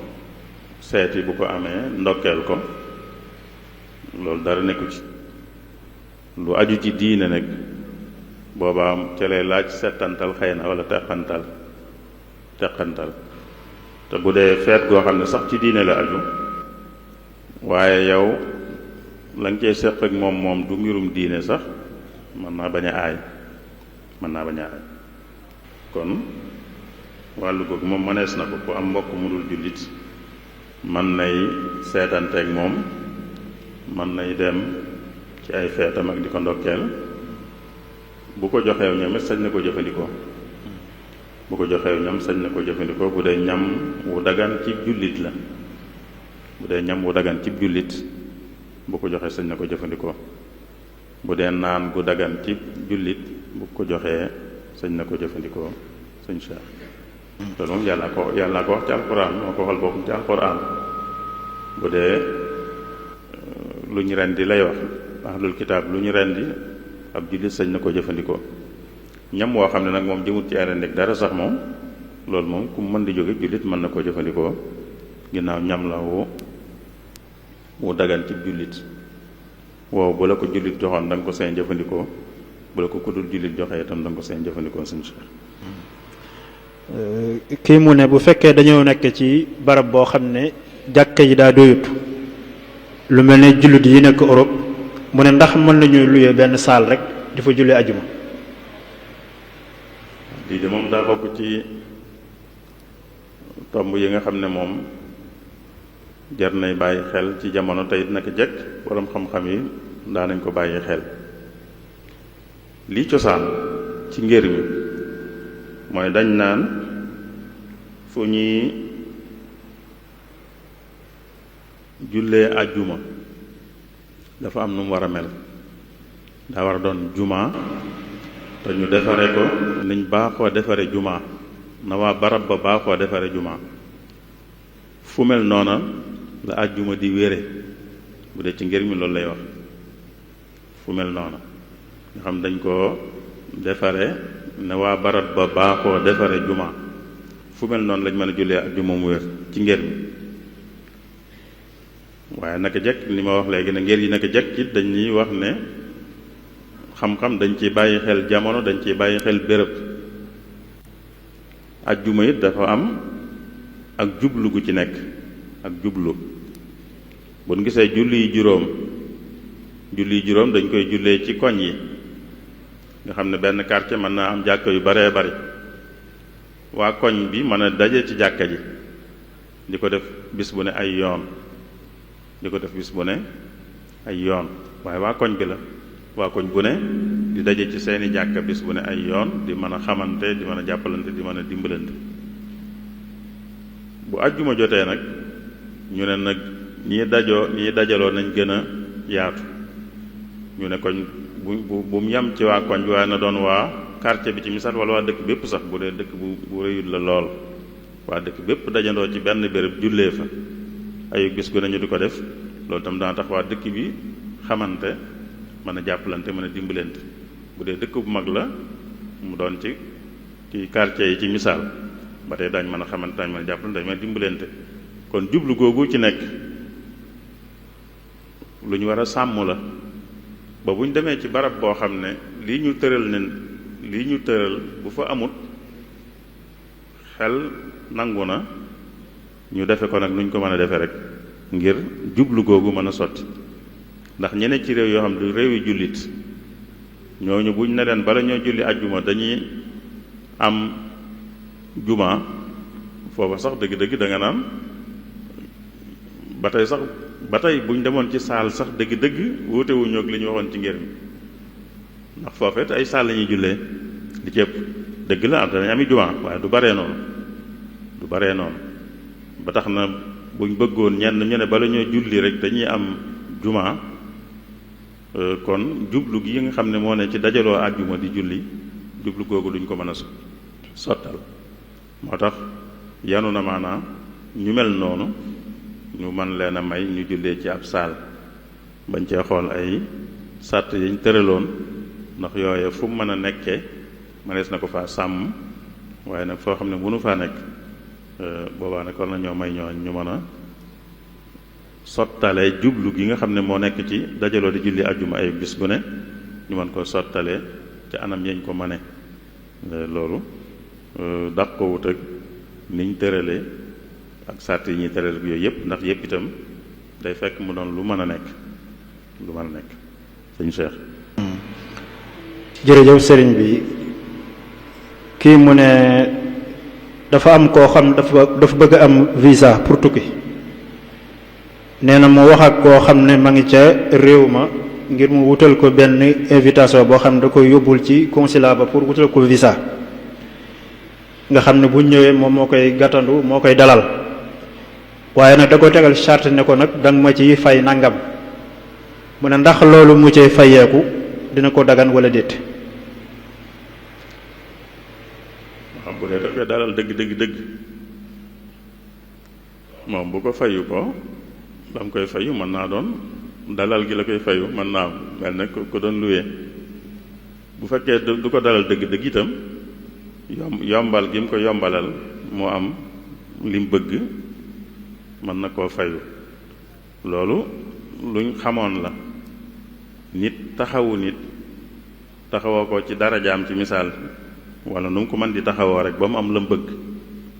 [SPEAKER 2] seeti bu ko amee ndokkeel ko loolu dara nekku ci lu aju ci diine nag boobaa ca lay laaj settantal xëy na wala teqantal te bu dee feet goo xam ne sax ci diine la aju waaye yow la nga cey seq ak moom du mbirum diine sax mën naa bañ a aay kon wàllu googu moom mënees na ko ku am mbokk mu dul jullit man nay seetanteeg moom, man nay dem ci ay feetam ak di ko ndokkeel. bu ko joxeew ñam it sañ na ko jëfandikoo, bu ko joxeew ñam sañ na ko jëfandikoo bu dee ñam wu dagan ci jullit la, bu dee ñam wu dagan ci jullit bu ko joxee sañ na ko jëfandikoo. bu dee naan gu dagan ci jullit bu ko joxee sañ na ko jëfandikoo sëñ Cheikh. te moom yàlla ko wax ci alquran, moo ko waxal boppam ci alquran. bu dee lu ñu rendi lay wax, ahlul kitaab lu ñu rendi ab jullit sañ na ko jëfandikoo. ñam woo xam ne nag moom jëmut ci ay rendi dara sax moom, loolu moom ku mën di jóge jullit mën na koo jëfandikoo, ginnaaw ñam la wu dagan ci jullit. wow bu la ko jullit joxoon da nga ko seen jëfandikoo, bu la ko kudul jullit joxee itam da nga ko seen jëfandikoo suñu Cheikh.
[SPEAKER 1] kii mu ne bu fekkee dañoo nekk ci barab boo xam ne jàkka yi daa doyut, lu mel ne jullit yi nekk Europe, mu ne ndax mën nañu luye benn saal rek di fa jullee ajuma.
[SPEAKER 2] lii de moom daa bokk ci tomb yi nga xam ne moom jar nay bàyyi xel ci jamono tey naka jekk borom xam-xam yi daa nañ ko bàyyi xel. lii cosaan ci ngër mi mooy dañ naan fu ñuy jullee ajjuma dafa am nu mu war a mel, daa war a doon jumaa te ñu defare ko niñ baaxoo defare jumaa, na waa barab ba baaxoo defare jumaa. fu mel noona la ajjuma di wére bu dee ci ngir mi loolu lay wax, fu mel noona nga xam dañ koo defare ne waa barab ba baaxoo defare jumaa, fu mel noonu lañ mën a jullee ajjuma mu wér ci ngir mi. waaye naka jekk li ma wax léegi ne ngir yi naka jekk it dañuy wax ne xam-xam dañ ciy bàyyi xel jamono, dañ ciy bàyyi xel béréb. ajjuma it dafa am ak jublu gu ci nekk, ak jublu. bu ñu gisee julli juróom dañ koy jullee ci koñ yi nga xam ne benn quartier mën naa am jàkka yu baree bari, waa koñ bi mën a daje ci jàkka ji di ko def bis bu ne ay yoon, waaye waa koñ bi la, waa koñ bu ne di daje ci seeni jàkka bis bu ne ay yoon, di mën a xamante, di mën a jàppalante, di mën a dimbalante. bu àjjuma jotee nag ñu ne nag ñii dajaloo nañ gën a yaatu, ñu ne koñ bu mu yam ci waa koñ bi, waaye na doon waa quartier bi ci misaal, wala waa dëkk bépp sax bu dee dëkk bu rëyut la lool, waa dëkk bépp dajandoo ci benn béréb jullee fa ay bis gu ne ñu di ko def. loolu tam dana tax waa dëkk bi xamante, mën a jàppalante, mën a dimbalante. bu dee dëkk bu mag la mu doon ci quartier yi ci misaal, ba tey daañ mën a xamante, daañ mën a jàppalante, daañ mën a dimbalante. kon jublu googu ci nekk lu ñu war a sàmm la, ba bu ñu demee ci barab boo xam ne lii ñu tëral bu fa amut xel nangu na ñu defe ko nag nu ñu ko mën a defe rek ngir jublu googu mën a sotti. ndax ñeneen ci réew yoo xam ne réewi jullit ñooñu buñ ne leen bala ñoo julli ajjuma dañuy am juma, foofa sax dëgg-dëgg da nga naan ba tey buñ demoon ci saal sax dëgg-dëgg wuute wuñu ak li ñu waxoon ci ngir mi, ndax foofet ay saal la ñuy jullee li ci ëpp. dëgg la am danañ ami juma waaye du baree noonu ba tax na buñ bëggoon ñenn ñu ne bala ñoo julli rek dañuy am juma, kon jublu gi nga xam ne moo ne ci dajaloo àjjuma di julli, jublu googu duñ ko mën a sottal. moo tax yanu na maanaam ñu mel noonu ñu mën leen a may ñu jullee ci ab saal, bañ cee xool ay sàtt yiñ tëraloon, ndax yooye fu mu mën a nekkee mënees na ko faa sàmm. waaye nag foo xam ne mënu faa nekk boobaa nag war na ñoo may ñooñ ñu mën a sottalee jublu gi nga xam ne moo nekk ci dajaloo di julli ajjuma ay bis bu ne, ñu mën ko sottalee ci anam yañ ko mane. loolu daq ko wut ak niñ tëralee ak sàrt yi ñuy tëral yooyu yëpp, ndax yëpp itam day fekk mu doon lu mën a nekk sëñ Cheikh.
[SPEAKER 1] jërëjëf sëriñ bi. kii mu ne dafa am koo xam dafa bëgg am visa pour tukki, nee na mu wax ak koo xam ne ma ngi ca réew ma ngir mu wutal ko benn invitation boo xam ne da koy yóbbul ci consulat ba pour wutal ko visa nga xam ne bu ñëwee moom moo koy gàttandu moo koy dalal waaye nag da ko tegal charte ne ko nag danga ma ci fay nangam mu ne ndax loolu mu cay fayeeku dina ko dagan wala déet.
[SPEAKER 2] waaw bu dee da koy dalal dëgg moom bu ko fayu ko ba mu koy fayu mën naa doon dalal gi la koy fayu mën naa mel ne ko doon luwee bu fekkee du ko dalal dëgg itam yombal gi mu ko yombalal moo am lim bëgg mën na koo fayu loolu luñ xamoon la nit taxawoo ko ci darajaam ci misaal wala nu mu ko mën di taxawoo rek ba mu am lam bëgg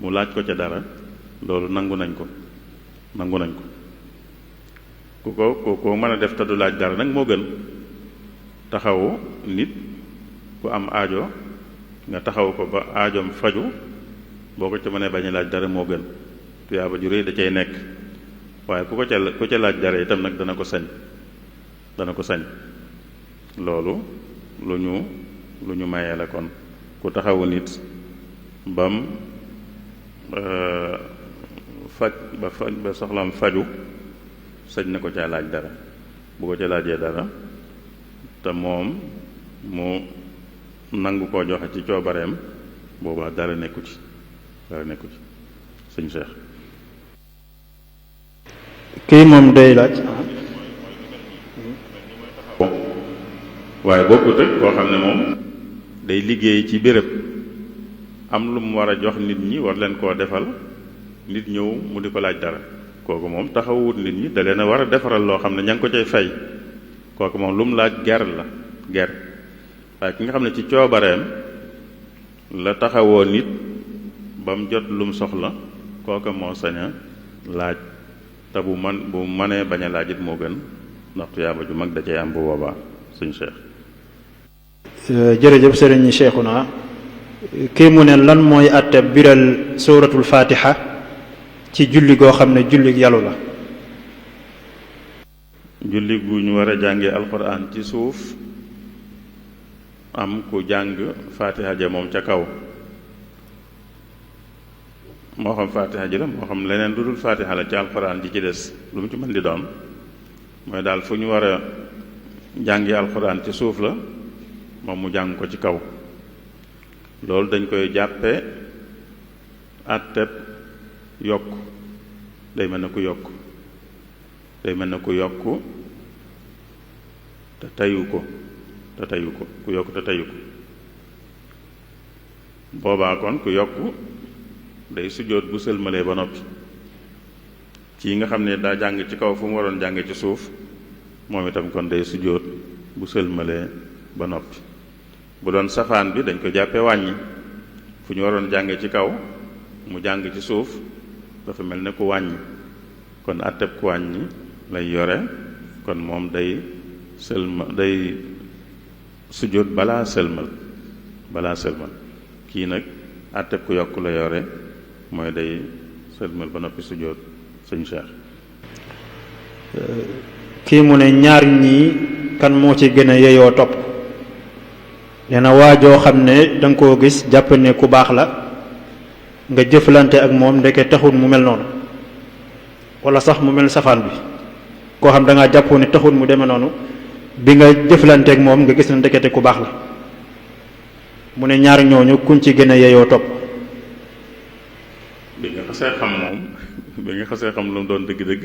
[SPEAKER 2] mu laaj ko ca dara loolu nangu nañ ko ku ko mën a def te du laaj dara nag moo gën taxawu nit ku am aajo nga taxaw ko ba aajoom faju boo ko ca mënee bañ a laaj dara moo gën tuyaaba ju réy da cay nekk waaye ku ca laaj dara itam nag dana ko sañ loolu lu ñu mayee la kon ku taxawu nit bam faj ba soxlam faju sañ na ko caa laaj dara bu ko ca laajee dara te moom mu nangu koo joxe ci coobareem boobaa dara nekku ci sëñ Cheikh.
[SPEAKER 1] kii moom day laaj.
[SPEAKER 2] waaye bokkut ak koo xam ne moom day liggéey ci béréb am lu mu war a jox nit ñi war leen koo defal nit ñëw mu di ko laaj dara kooku moom taxawut nit ñi da leen a war a defaral loo xam ne ña ngi ko cay fay kooku moom lu mu laaj ger waaye ki nga xam ne ci coobareem la taxawoo nit ba mu jot lu mu soxla kooku moo sañ a laaj te bu mënee bañ a laaj it moo gën ndax tuyaaba ju mag da cay am bu boobaa suñu Cheikh.
[SPEAKER 1] jërëjëf sëriñ Cheikhuna kii mu ne lan mooy àtte biral suratul fatiha ci julli goo xam ne julli yàllu la.
[SPEAKER 2] julli gu ñu war a jàngee alquran ci suuf am ku jàng fatiha ja moom ca kaw moo xam fatiha ji la moo xam leneen lu dul fatiha la ci alquran ji ci des lu mu ci mën di doon mooy daal fu ñu war a jàngee alquran ci suuf la moom mu jàng ko ci kaw loolu dañ koy jàppe àtteb yokk day mel na ku yokk te tayu ko ku yokk te tayu ko boobaa kon ku yokk day sujjóot bu sëlmalee ba noppi ci nga xam ne daa jàng ci kaw fu mu waroon jàng ci suuf moom itam kon day sujjóot bu sëlmalee ba noppi bu doon safaan bi dañ ko jàppe wàññi fu ñu waroon jàng ci kaw mu jàng ci suuf dafa mel ne ku wàññi kon àtteb ku wàññi lay yore kon moom day sujjóot balaa sëlmal kii nag àtteb ku yokk la yore mooy day sëlmal ba noppi sujjóot sëñ Cheikh.
[SPEAKER 1] kii mu ne ñaar ñii kan moo ci gën a yeyoo topp nee na waajoo xam ne danga koo gis jàpp ne ku baax la nga jëflante ak moom ndeke taxul mu mel noonu wala sax mu mel safaan bi koo xam da ngaa jàppoo ne taxul mu demee noonu bi nga jëflante ak moom nga gis na ndekete ku baax la mu ne ñaar ñooñu kuñ ci gën a yeyoo topp.
[SPEAKER 2] bi nga xasee xam lu mu doon dëgg-dëgg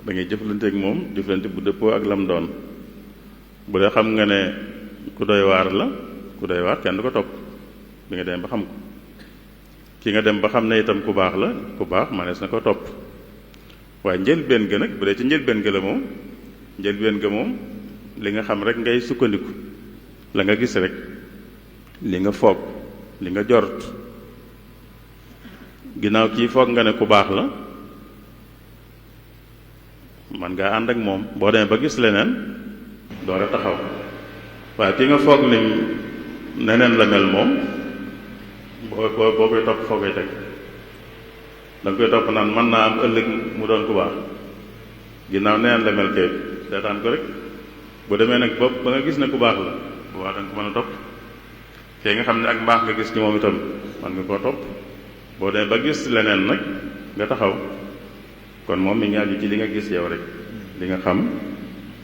[SPEAKER 2] da ngay jëflante ak moom jëflante bu dëppoo ak lam doon bu dee xam nga ne ku doy waar la ku doy waar kenn du ko topp bi nga dem ba xam ko ki nga dem ba xam ne itam ku baax la ku baax manees na ko topp waaye njëlbeen ga nag bu dee ci njëlbeen ga moom li nga xam rek ngay sukkandiku la nga gis rek li nga foog li nga jort ginnaaw kii foog nga ne ku baax la man ngaa ànd ak moom boo demee ba gis leneen door a taxaw waaye ki nga foog ni neneen la mel moom boo koy topp foo koy teg da nga koy topp naan mën naa am ëllëg mu doon ku baax ginnaaw neen la mel kay seetaan ko rek bu demee nag bopp ba nga gis ne ku baax la bu baax da nga ko mën a topp kee nga xam ne ak mbaax nga gis ci moom itam man nga koo topp boo demee ba gis leneen nag nga taxaw kon moom mi ngi aju ci li nga gis yow rek li nga xam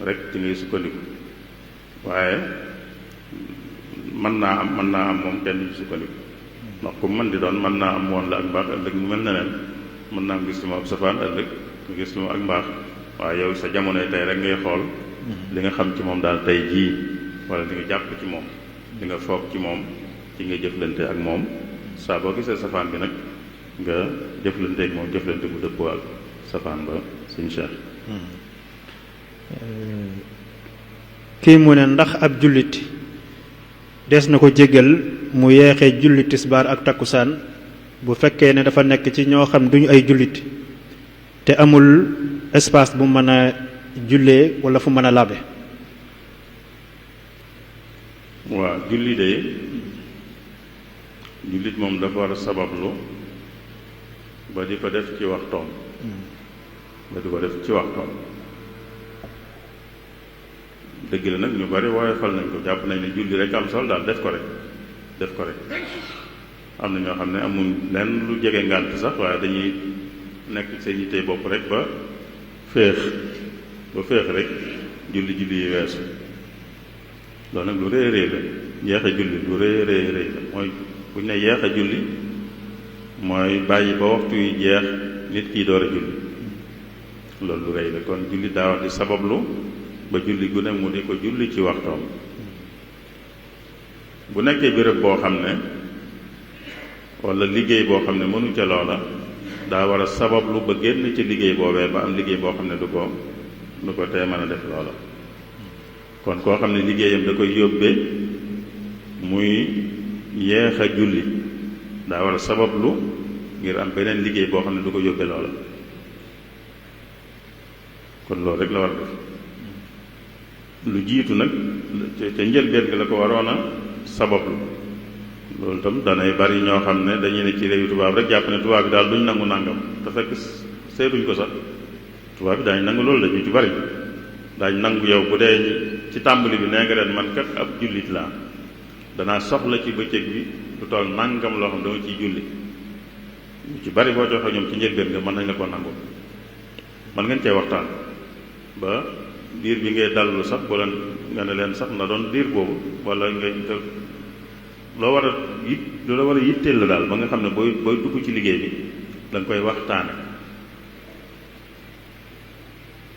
[SPEAKER 2] rek ci ngay sukkandiku waaye mën naa am moom kenn du sukkandiku ndax ku mën di doon mën naa am woon la ak mbaax ëllëg mu mel neneen mën naa am gis ci moom ab safaan ëllëg nga gis ci moom ak mbaax waaye yow sa jamonoy tey rek ngay xool li nga xam ci moom daal tey jii wala li nga jàpp ci moom li nga foog ci moom ci nga jëflante ak moom saa boo gisee safaan bi nag nga jëflante ak moom jëflante bu dëppoo ak safaan ba suñu Cheikh.
[SPEAKER 1] kii mu ne ndax ab jullit des na ko jéggal mu yeexee julli tisbaar ak takkusaan bu fekkee ne dafa nekk ci ñoo xam duñu ay jullit te amul espace bu mën a jullee wala fu mën a labe.
[SPEAKER 2] waaw jullit moom dafa war a sabablu ba di ko def ci waxtoom dëgg la nag ñu bari woyofal nañ ko jàpp nañ ne julli rek am solo daal def ko rek am na ñoo xam ne amul lenn lu jege ngànt sax waaye dañuy nekk seen yitte bopp rek ba féex rek julli yi weesu loolu nag lu rëy rëy la yeex a julli lu rëy rëy la mooy bu ñu ne yeex a julli mooy bàyyi ba waxtu yi jeex nit kii door a julli loolu lu rëy la kon julli daa war di sabablu ba julli gu ne mu di ko julli ci waxtoom bu nekkee béréb boo xam ne walla liggéey boo xam ne mënu ca loola daa war a sabablu ba génn ci liggéey boobee ba am liggéey boo xam ne du ko tee mën a def loola kon koo xam ne liggéeyam da koy yóbbee muy yeex a julli daa war a sabablu ngir am beneen liggéey boo xam ne du ko yóbbee loola kon loolu rek la war a def lu jiitu nag ca njëlbéen gi la ko waroon a sabablu loolu tam danay bari ñoo xam ne dañuy ne ci réewu tubaab rek jàpp ne tubaab bi daal duñ nangu nàngam te fekk seetuñ ko sax tubaab bi daañu nangu loolu la ñu ci bari daañu nangu yow bu dee ci tàmbali bi nee nga ren man kat ab jullit laa danaa soxla ci bëccëg bi lu toll nàngam loo xam dama ciy julli ñu ci bari boo joxee ñoom ci njëlbéen nga mën nañ la ko nangu mën ngeen cee waxtaan ba diir bi ngay dallu sax wala nga ne leen sax na doon diir boobu wala ngay loo war a lu la war a yitteel la daal ba nga xam ne booy dugg ci liggéey bi da nga koy waxtaane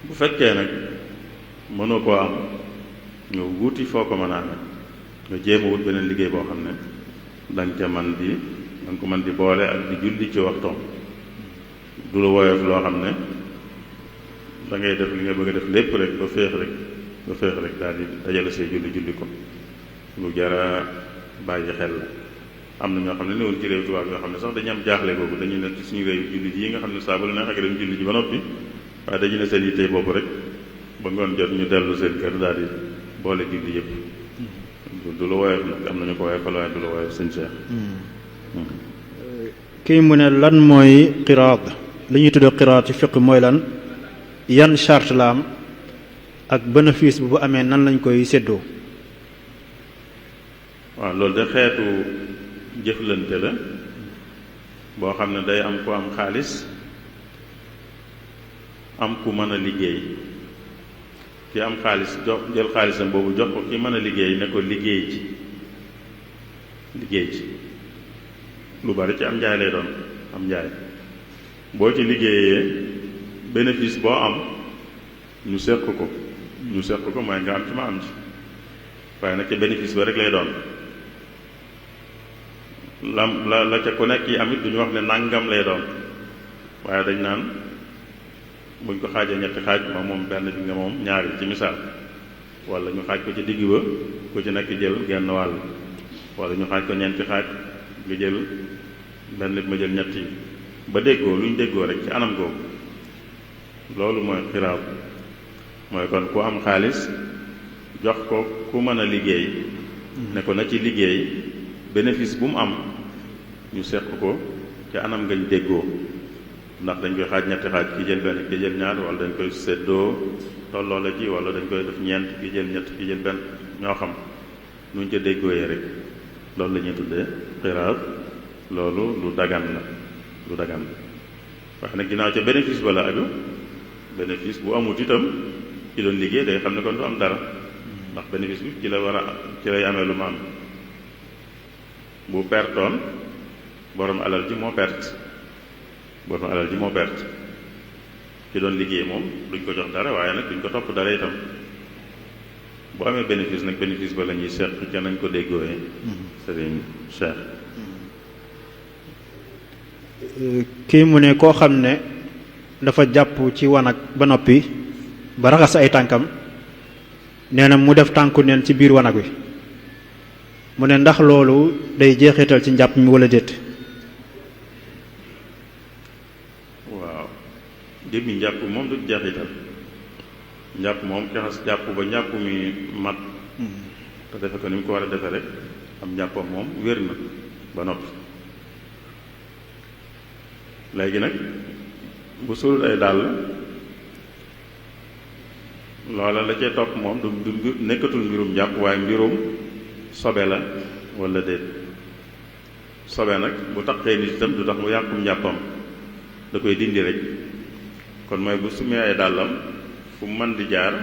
[SPEAKER 2] bu fekkee nag mënoo koo am nga wuti foo ko mën a amee nga jéem a wut beneen liggéey boo xam ne da nga ko mën di boole ak di julli ci waxtoom du la woyof loo xam ne da ngay def li nga bëgg a def lépp rek ba féex rek daal di dajale say julli ko lu jara bàyyi xel la am na ñoo xam ne néewul ci réew tubaab yoo xam ne sax dañu am jaaxle boobu dañuy nekk ci suñu réew julli yi nga xam ne saa bu la neexee dem julli ji ba noppi waaye dañu ne seen yitte boobu rek ba ngoon jot ñu dellu seen kër daal di boole julli yëpp du la woyof nag am nañu ko woyofal waaye du la woyof sëñ Cheikh.
[SPEAKER 1] kii mu ne lan mooy qiraat li ñuy tuddee qiraat ci fiqh mooy lan yan charte la am ak bénéfice bu amee nan lañ koy séddoo.
[SPEAKER 2] waaw loolu de xeetu jëflante la boo xam ne day am ku am xaalis am ku mën a liggéey ki am xaalis jël xaalisam boobu jox ko ki mën a liggéey ne ko liggéey ci lu bari ci am njaay lay doon am njaay boo ci liggéeyee bénéfice boo am ñu seq ko mooy nga am ci ma am ci waaye nag ci bénéfice ba rek lay doon la ca ku nekk yi am it duñu wax ne nàngam lay doon waaye dañ naan buñ ko xaajee ñetti xaaj moom benn bi nga moom ñaari ci misaal wala ñu xaaj ko ci digg ba ku ci nekk jël genn wàll wala ñu xaaj ko ñeenti xaaj nga jël benn bi ma jël ñett yi ba déggoo lu ñu déggoo rek ci anam googu loolu mooy xiraab mooy kon ku am xaalis jox ko ku mën a liggéey ne ko na ci liggéey bénéfice bu mu am ñu seq ko ci anam ngañ déggoo ndax dañ koy xaaj ñetti xaaj ki jël benn ki jël ñaar wala dañ koy séddoo tolloo la ci wala dañ koy def ñeent ki jël ñett ki jël benn ñoo xam nuñ ca déggooyee rek loolu la ñuy tuddee xiraat. loolu lu dagan la lu dagan la wax nag ginnaaw ca bénéfice ba la aju bénéfice bu amut itam ci doon liggéey day xam ne kon du am dara ndax bénéfice bi ci la war a ci lay amee lu ma am bu pertoon borom alal ji moo perte borom alal ji moo perte ci doon liggéey moom duñ ko jox dara waaye nag duñ ko topp dara itam bu amee bénéfice nag bénéfice ba la ñuy seq ca nañ ko déggooyee Serigne Cheikh.
[SPEAKER 1] kii mu ne koo xam ne dafa jàpp ci wanag ba noppi ba raxas ay tànkam nee na mu def tànku neen ci biir wanag wi mu ne ndax loolu day jeexital ci njàpp mi wala déet.
[SPEAKER 2] waaw jëmmi njàpp moom du jeexital njàpp moom kexas jàpp ba njàpp mi mat te defe ko ni mu ko war a defe rek am njàppam moom wér na ba noppi. léegi nag bu suul ay dàll loola la cay topp moom du nekkatul mbirum jàpp waaye mbirum sobe la wala déet. sobe nag bu taqee nit itam du tax mu yàqum njàppam da koy dindi rek kon mooy bu sumee ay dàllam fu mu mën di jaar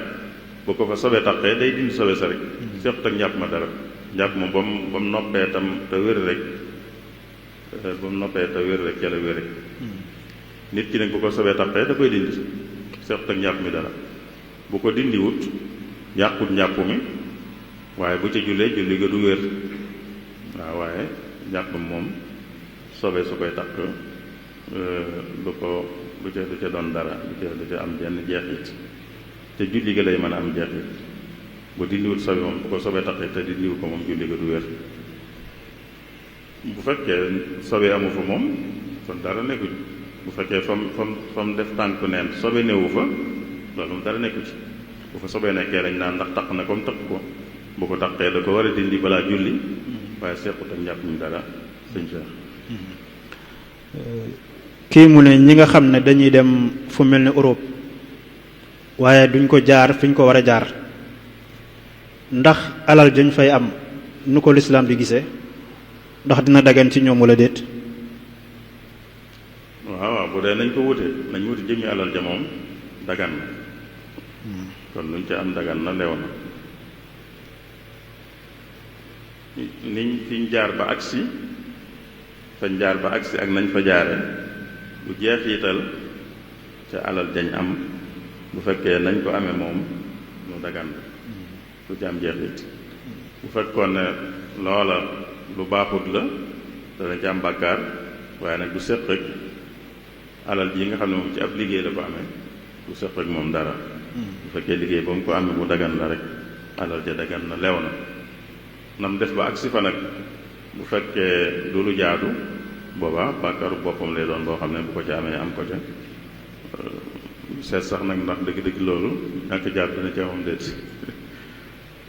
[SPEAKER 2] bu ko fa sobe taqee day dindi sobe sa rek sequt ak njàpp ma dara. njàpp moom ba mu noppee tam te wér rek ba mu noppee te wér rek ca la wér rek nit ki nag bu ko sobee taqee da koy dindi sequt ak njàpp mi dara bu ko dindiwut yàqut njàpp mi waaye bu ca jullee julli ga du wér waaw waaye njàpp moom sobe su koy taq du ca doon dara du ca am jenn jeexit te julli ga lay mën a am jeexit bu dindiwut sobe moom bu ko sobee taqee te dindiwu ko moom julli ga du wér. bu fekkee sobe amu fa moom kon dara nekku ci bu fekkee fam def tànku neen sobe newu fa loolu moom dara nekku ci bu fa sobee nekkee lañ naan ndax taq na comme taq ko bu ko taqee da ko war a dindi balaa julli waaye sequt ak njàpp mi dara sëñ Cheikh.
[SPEAKER 1] kii mu ne ñi nga xam ne dañuy dem fu mel ne Europe waaye duñ ko jaar fi ñu ko war a jaar ndax alal dañ fay am nu ko lislaam di gisee ndax dina dagan ci ñoom wala déet.
[SPEAKER 2] waaw bu dee nañ ko wute nañ wuti jëmmi alal ja moom dagan na kon luñ ca am dagan na lew na niñ fiñ jaar ba agsi fañ jaar ba agsi ak nañ fa jaare bu jeexital ca alal jañ am bu fekkee nañ ko amee moom lu dagan la lu ca am jeexit bu fekkoon ne loola lu baaxut la dana ci am bàkkaar waaye nag du séq rek alal ji nga xam ne moom ci ab liggéey la ko amee du séq rek moom dara bu fekkee liggéey ba mu ko amee bu dagan la rek alal ja dagan na lew na nam def ba agsi fa nag bu fekkee du lu jaadu booba bàkkaaru boppam lay doon boo xam ne bu ko ca amee am ko ca seet sax nag ndax dëgg-dëgg loolu ñàkk jaadu dana ci amam déet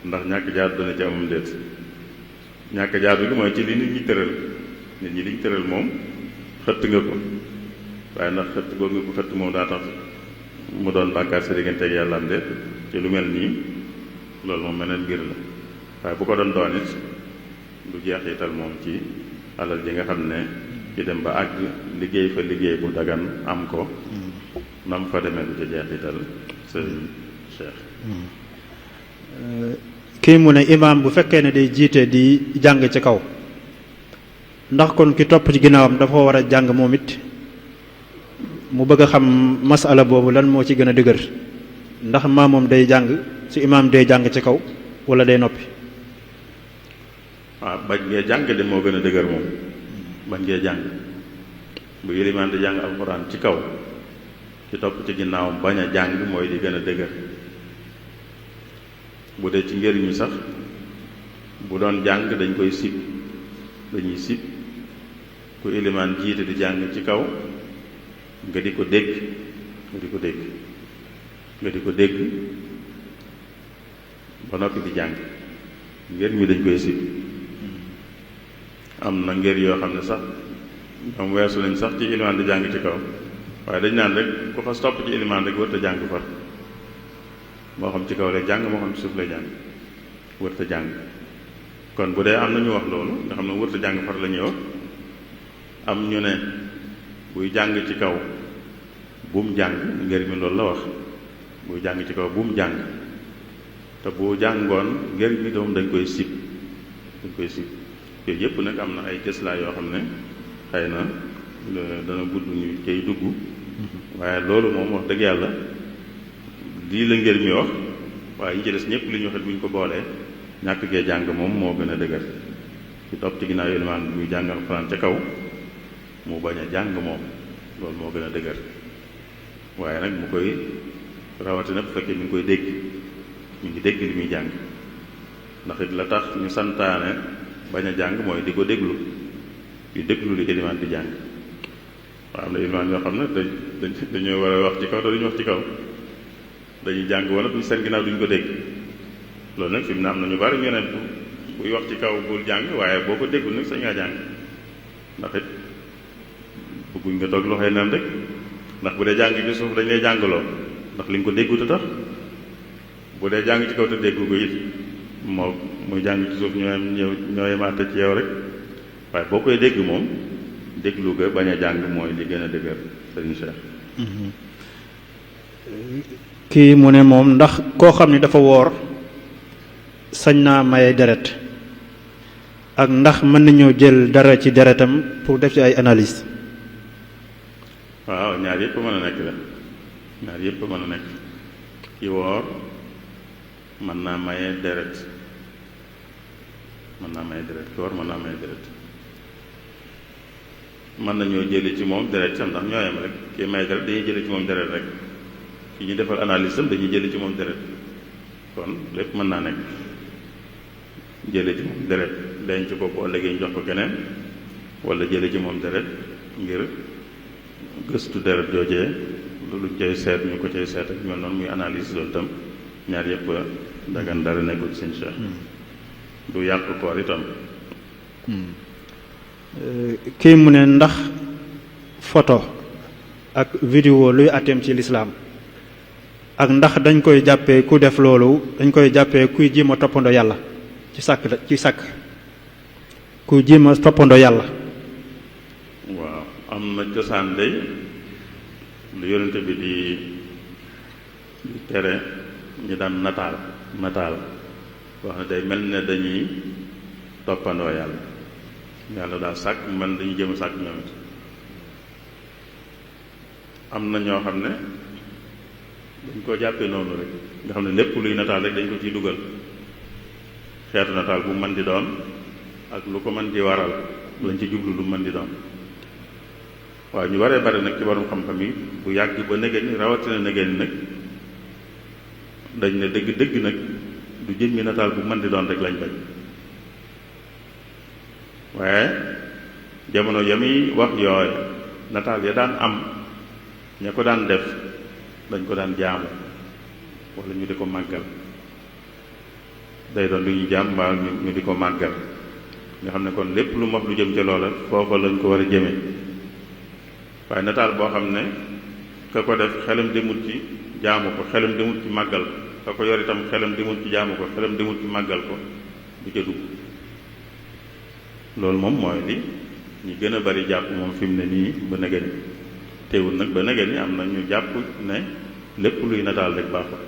[SPEAKER 2] ndax ñàkk jaadu dana ci amam déet ñàkk jaadu gi mooy ci li nit ñi tëral nit ñi liñ tëral moom xëtt nga ko waaye ndax xëtt googu nga ko xëtt moom daa tax mu doon bàkkaar sa diggante ak yàlla am déet ci lu mel nii loolu moom meneen mbir la waaye bu ko doon doon it du jeexital moom ci alal ji nga xam ne ci dem ba àgg liggéey fa liggéey bu dagan am ko nam fa demee du ca jeexital sëriñ Cheikh.
[SPEAKER 1] kii mu ne imaam bu fekkee ne day jiite di jàng ci kaw ndax kon ki topp ci ginnaawam dafa war a jàng moom it mu bëgg a xam masala boobu lan moo ci gën a dëgër ndax maa moom day jàng ci imaam day jàng ci kaw wala day noppi.
[SPEAKER 2] waaw bañ ngee jàng de moo gën a dëgër moom bañ ngee jàng bu yilimaan di jàng alxuraan ci kaw ci topp ci ginnaawam bañ a jàng mooy di gën a dëgër bu dee ci ngër mi sax bu doon jàng dañ koy sib dañuy sib ku ilimaan jiite di jàng ci kaw nga di ko dégg ba noppi di jàng ngër mi dañ koy sib am na ngër yoo xam ne sax ñoom weesu nañ sax ci ilimaan di jàng ci kaw waaye dañ naan rek ku fas topp ci ilimaan rek wërta jàng far moo xam ci kaw lay jàng moo xam ci suuf lay jàng wërta jàng kon bu dee am na ñu wax loolu nga xam ne wërta jàng far la ñuy wax am ñu ne buy jàng ci kaw bum jàng ngër mi loolu la wax buy jàng ci kaw bum jàng te bu jàngoon ngër mi doom dañ koy sib yooyu yëpp nag am na ay cëslaa yoo xam ne xëy na dana gudd ñu cay dugg waaye loolu moom wax dëgg yàlla lii la ngër mi wax waaye ñu ci des ñëpp li ñu waxee bu ñu ko boolee ñàkk gee jàng moom moo gën a dëgër ci topp ci ginnaaw ilimaan bi muy jàng alxuraan ca kaw mu bañ a jàng moom loolu moo gën a dëgër waaye nag mu koy rawatina bu fekkee mi ngi koy dégg mi ngi dégg li muy jàng ndax it la tax ñu santaane bañ a jàng mooy di ko déglu di déglu li ilimaan di jàng waaw am na ilimaan yoo xam ne dañoo war a wax ci kaw te duñu wax ci kaw dañuy jàng wala duñ seen ginnaaw duñ ko dégg loolu nag fi mu ne am na ñu bari ñu ne buy wax ci kaw bul jàng waaye boo ko déggul nag sañ ngaa jàng ndax it bëgguñ nga toog loxoy neen rek ndax bu dee jàng ci suuf dañ lay jàngaloo ndax li nga ko déggu te tax bu dee jàng ci kaw te déggu ko it moo muy jàng ci suuf ñooy maate ci yow rek waaye boo koy dégg moom déglu ga bañ a jàng mooy li gën a dëgër sëriñ Cheikh.
[SPEAKER 1] kii mu ne moom ndax koo xam ne dafa woor sañ naa maye deret ak ndax mën nañoo jël dara ci deretam pour def ci ay analyse.
[SPEAKER 2] waaw ñaar yëpp mën a nekk la ñaar yëpp mën a nekk ki woor mën naa maye deret ki woor mën naa maye deret mën nañoo jëli ci moom deret sam ndax ñoo yem rek kii maye deret dañuy jëli ci moom deret rek ki ñu defal analyse tam dañuy jëli ci moom deret kon lépp mën naa nekk jëli ci moom deret denc ko bu ëllëgee ñu jox ko keneen wala jëli ci moom deret ngir gëstu deret joojee luñ cay seet ñu ko cay seet ak mel noonu muy analyse loolu tam ñaar yëpp dagan dara nekkul sëñ Cheikh du yàq koor itam.
[SPEAKER 1] kii mu ne ndax photo ak vidéo luy àtteem ci lislaam ak ndax dañ koy jàppee ku def loolu dañ koy jàppee kuy jéem a toppandoo yàlla ci sàkk kuy jéem a toppandoo yàlla.
[SPEAKER 2] waaw am na cosaan day lu yonente bi di tere ñu daan nataal wax ne day mel ne dañuy toppandoo yàlla daal sàkk man dañuy jëm sàkk ñoom it am na ñoo xam ne dañ ko jàppee noonu rek nga xam ne lépp luy nataal rek dañ ko ciy dugal xeetu nataal bu mën di doon ak lu ko mën di waral lañ ci jublu lu mën di doon waaw ñu baree bare nag ci borom xam-xam yi bu yàgg ba negeen ni rawatina negeen ni nag dañ ne dëgg nag du jëmmi nataal bu mën di doon rek lañ bañ waaye jamono ya muy wax yooyu nataal ya daan am ña ko daan def dañ ko daan jaamu wala ñu di ko màggal day doon lu ñu jaam mbaa ñu di ko màggal nga xam ne kon lépp lu mu wax lu jëm ca loola foofa lañ ko war a jëme waaye nataal boo xam ne ka ko def xelam demut ci jaamu ko xelam demut ci màggal ka ko yor itam xelam demut ci jaamu ko xelam demut ci màggal ko du ca dugg loolu moom mooy li ñu gën a bari jàpp moom fi mu ne nii ba nëgëni teewul nag ba nëgëni am na ñu jàpp ne lépp luy nataal rek baaxul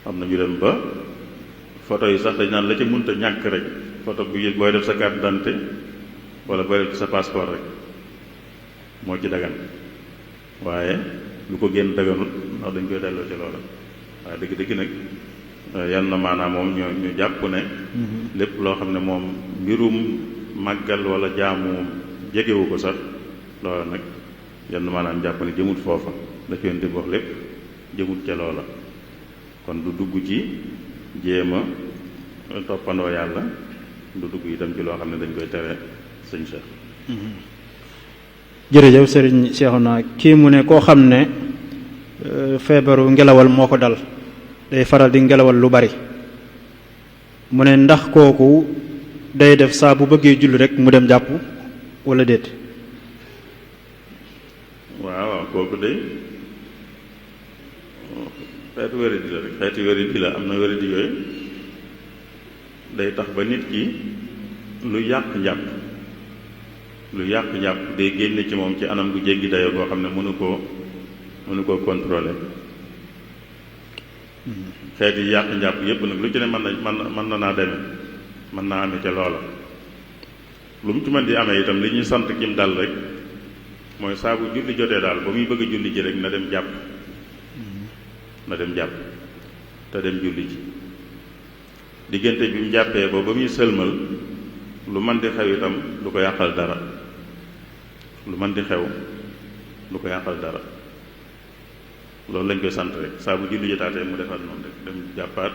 [SPEAKER 2] am na ñu dem ba photo yi sax dañ naan la ca mënta ñàkk rek photo bu yëg booy def sa carte d'identité wala booy def ci sa passeport rek moo ci dagan waaye lu ko génn daganut ndax dañ koy delloo ci loola waaye dëgg-dëgg nag yan na maanaam moom ñu jàpp ne lépp loo xam ne moom mbirum màggal wala jaamu jegewu ko sax loola nag yan na maanaam jàpp ne jëmut foofa la ci yonent bi wax lépp jëmut ca loola kon du dugg ci jéem a toppandoo yàlla du dugg itam ci loo xam ne dañ koy tere sëñ Cheikh.
[SPEAKER 1] jërëjëf sëriñ Cheikhouna kii mu ne koo xam ne feebaru ngelawal moo ko dal day faral di ngelawal lu bari mu ne ndax kooku day def saa bu bëggee julli rek mu dem jàpp wala déet.
[SPEAKER 2] waaw kooku day xeetu wéradi la rek xeetu wéradi la am na wéradi yooyu day tax ba nit ki lu yàq njàpp day génne ci moom ci anam gu jéggi dayoo boo xam ne mënu koo contrôler xeet yi yàq njàpp yépp nag lu ci ne mën na naa demee mën naa amee ca loola lu mu ci mën di amee itam li ñuy sant kim dal rek mooy saa bu julli jotee daal ba muy bëgg a julli ji rek na dem jàpp te dem julli ji diggante bi mu jàppee ba muy sëlmal lu mën di xew itam du ko yàqal dara loolu lañ koy sant rek saa bu julli jotaatee mu defaat noonu rek dem jàppaat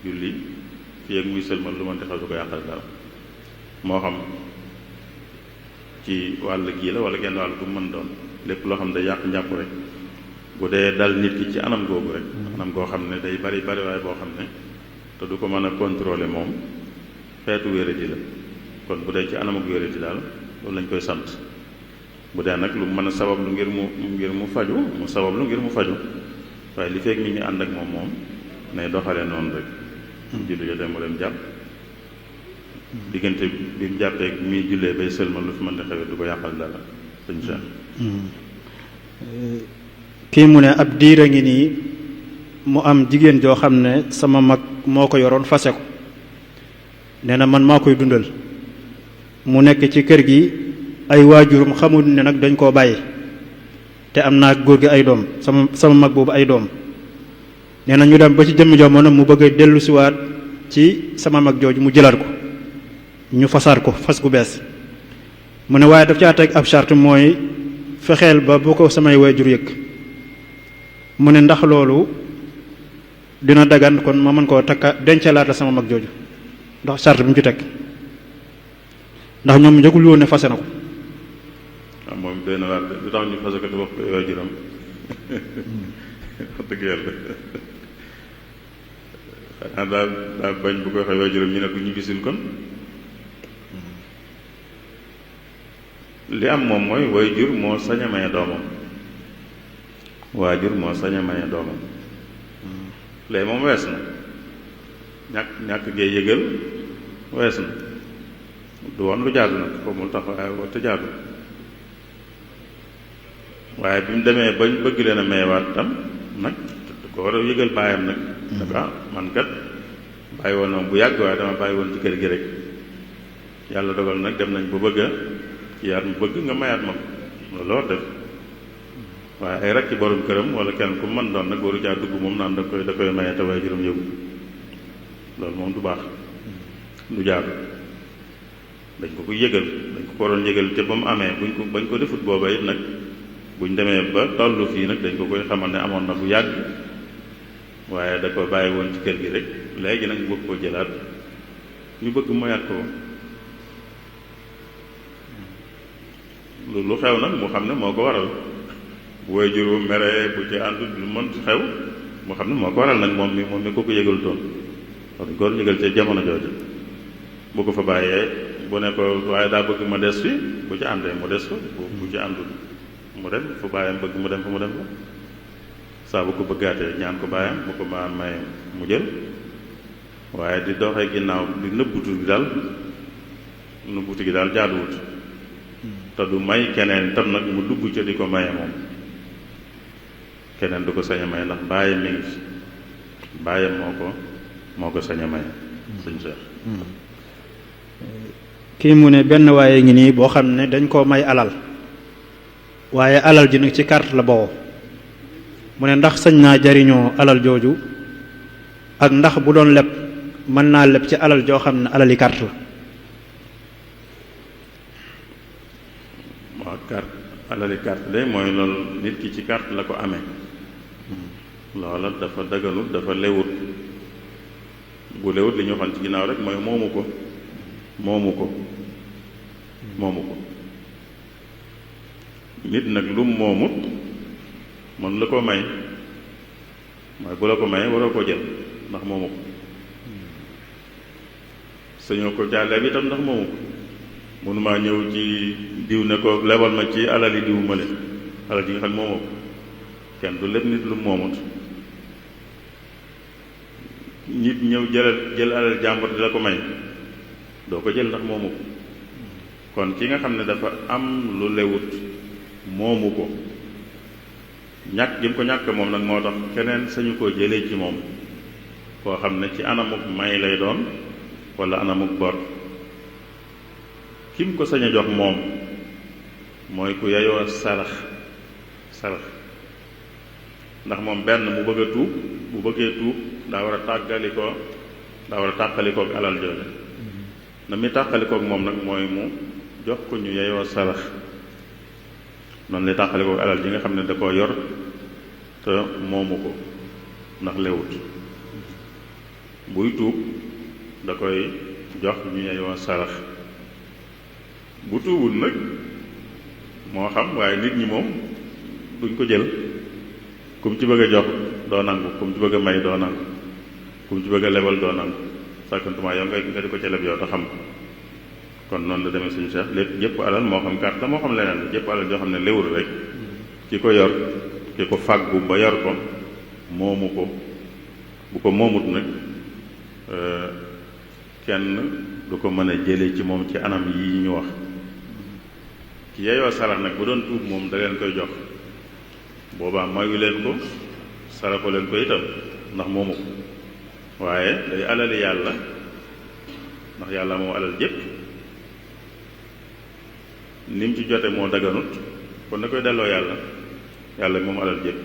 [SPEAKER 2] julli fii ak muy sëlmal lu mën di xew du ko yàqal dara moo xam ci wàll gii la wala genn wàll bu mën doon lépp loo xam ne day yàq njàpp rek bu dee dal nit ki ci anam googu rek anam goo xam ne day bari waaye boo xam ne te du ko mën a contrôler moom xeetu wéradi la kon bu dee ci anam ak wéradi daal loolu lañ koy sant bu dee nag lu mën a sabablu ngir mu faju mu sabablu ngir mu faju waaye li fekk mi ngi ànd ak moom nay doxalee noonu rek julli jotee mu dem jàpp diggante bi mu jàppee bi muy jullee bay sëlmal lu fi mën di xewee du ko yàqal dara sëñ Cheikh.
[SPEAKER 1] kii mu ne ab diir a ngi nii mu am jigéen joo xam ne sama mag moo ko yoroon fase ko nee na man maa koy dundal mu nekk ci kër gi ay waajurum xamul ne nag dañ koo bàyyi te am naa góor gi ay doom sama mag boobu ay doom nee na ñu dem ba ci jëmmi jamono mu bëgg a dellu siwaat ci sama mag jooju mu jëlaat ko ñu fasaat ko fas gu bees mu ne waaye daf caa teg ab charte mooy fexeel ba bu ko samay waajur yëg mu ne ndax loolu dina dagan kon ma mën koo takka dencalaata sama mag jooju ndax charte bi mu ci teg ndax ñoom njëgul woon ne fase na ko.
[SPEAKER 2] waaw moom doy na waar lu tax ñu fase ko te wax ko waajuram wax dëgg yàlla xanaa daal bañ bu ko waxee waajuram ñu ne ko ñu gisul kon li am moom mooy waajur moo sañ a maye doomam léegi moom wees na ñàkk gee yëgal wees na du woon lu jaadu nag foofu mu tax waaye te jaadu waaye bi mu demee bañ bëgg leen a mayewaat tam nag ko war a yëgal baayam nag dafa man kat bàyyi woon moom bu yàgg waaye dama bàyyi woon ci kër gi rek yàlla dogal nag dem nañ ba bëgg a yaat mu bëgg nga mayaat ma ko loolu def waaye ay rakki borom këram wala kenn ku mën doon nag waru caa dugg moom naan da koy maye te waaye juróom yëgu loolu moom du baax du jaadu dañ ko ko yëgal dañ ko waroon yëgal te ba mu amee bañ ko defut booba it nag buñ demee ba tollu fii nag dañ ko koy xamal ne amoon na bu yàgg waaye da ko bàyyi woon ci kër gi rek léegi nag bëgg ko jëlaat ñu bëgg moyaat ko lu xew nag mu xam ne moo ko waral bu way juru mere bu ci ànd lu mën xew mu xam ne moo ko waral nag moom mi ko yëgal toon wax dañ ko war yëgal ci jamono jooju bu ko fa bàyyee bu ne ko waaye daa bëgg ma des fi bu ci àndee mu des fa bu ci àndul mu dem fu bàyyam bëgg mu dem fa mu dem fa saa bu ko bëggaatee ñaan ko bàyyam bu ko ma may mu jël waaye di doxee ginnaaw di nëbbutu gi daal jaaduwut te du may keneen tam nag mu dugg ca di ko maye moom keneen du ko sañ a maye ndax bàyyam mi ngi fi bàyyam moo ko sañ a maye sëñ Cheikh.
[SPEAKER 1] kii mu ne benn waaye ngi nii boo xam ne dañ koo may alal waaye alal ji nag ci carte la bawoo mu ne ndax sañ naa jariñoo alal jooju ak ndax bu doon leb mën naa leb ci alal joo xam ne alali carte la.
[SPEAKER 2] waaw carte alali carte de mooy loolu nit ki ci carte la ko amee loola dafa daganut dafa lewut bu lewut li ñu waxoon ci ginnaaw rek mooy moomu ko nit nag lu moomut mën la ko may mooy bu la ko may waroo ko jël ndax moomu ko sañoo ko jàllee bi itam ndax moomu ko mënumaa ñëw ci diw ne ko lebal ma ci alali diw ma leen alal ji nga xam ne moomoo ko kenn du lépp nit lu moomut nit ñëw jël alal jàmbur di la ko may doo ko jël ndax moomu ko kon ki nga xam ne dafa am lu lewut moomu ko ñàkk gi mu ko ñàkk moom nag moo tax keneen sañu koo jëlee ci moom koo xam ne ci anamuk may lay doon wala anamuk bor kim ko sañ a jox moom mooy ku yeyoo sarax ndax moom benn mu bëgg a tuub bu bëggee tuub daa war a tàqalikook alal jooju na mi tàqalikook moom nag mooy mu jox ko ñu yeyoo sarax noonu lay tàqalikook alal ji nga xam ne da koo yor te moomu ko ndax lewut buy tuub da koy jox ñu yeyoo sarax bu tuubul nag moo xam waaye nit ñi moom duñ ko jël kum ci bëgg a jox doo nangu kum ci bëgg a may doo nangu kum ci bëgg a lebal doo nangu sàkkantumaa yow nga di ko ca leb yow te xam kon noonu la demee suñu Cheikh lépp jëpp alal moo xam carte la moo xam leneen jëpp alal joo xam ne léwul rek ki ko yor ki ko fàggu ba yor ko moomu ko bu ko moomut nag kenn du ko mën a jële ci moom ci anam yi ñu wax ki yeyoo sarax nag bu doon tuub moom da leen koy jox boobaa mayu leen ko saraxo leen ko itam ndax moomu ko waaye day alali yàlla ndax yàlla moom alal jépp ni mu ci jote moo daganut kon da koy delloo yàlla moom alal jépp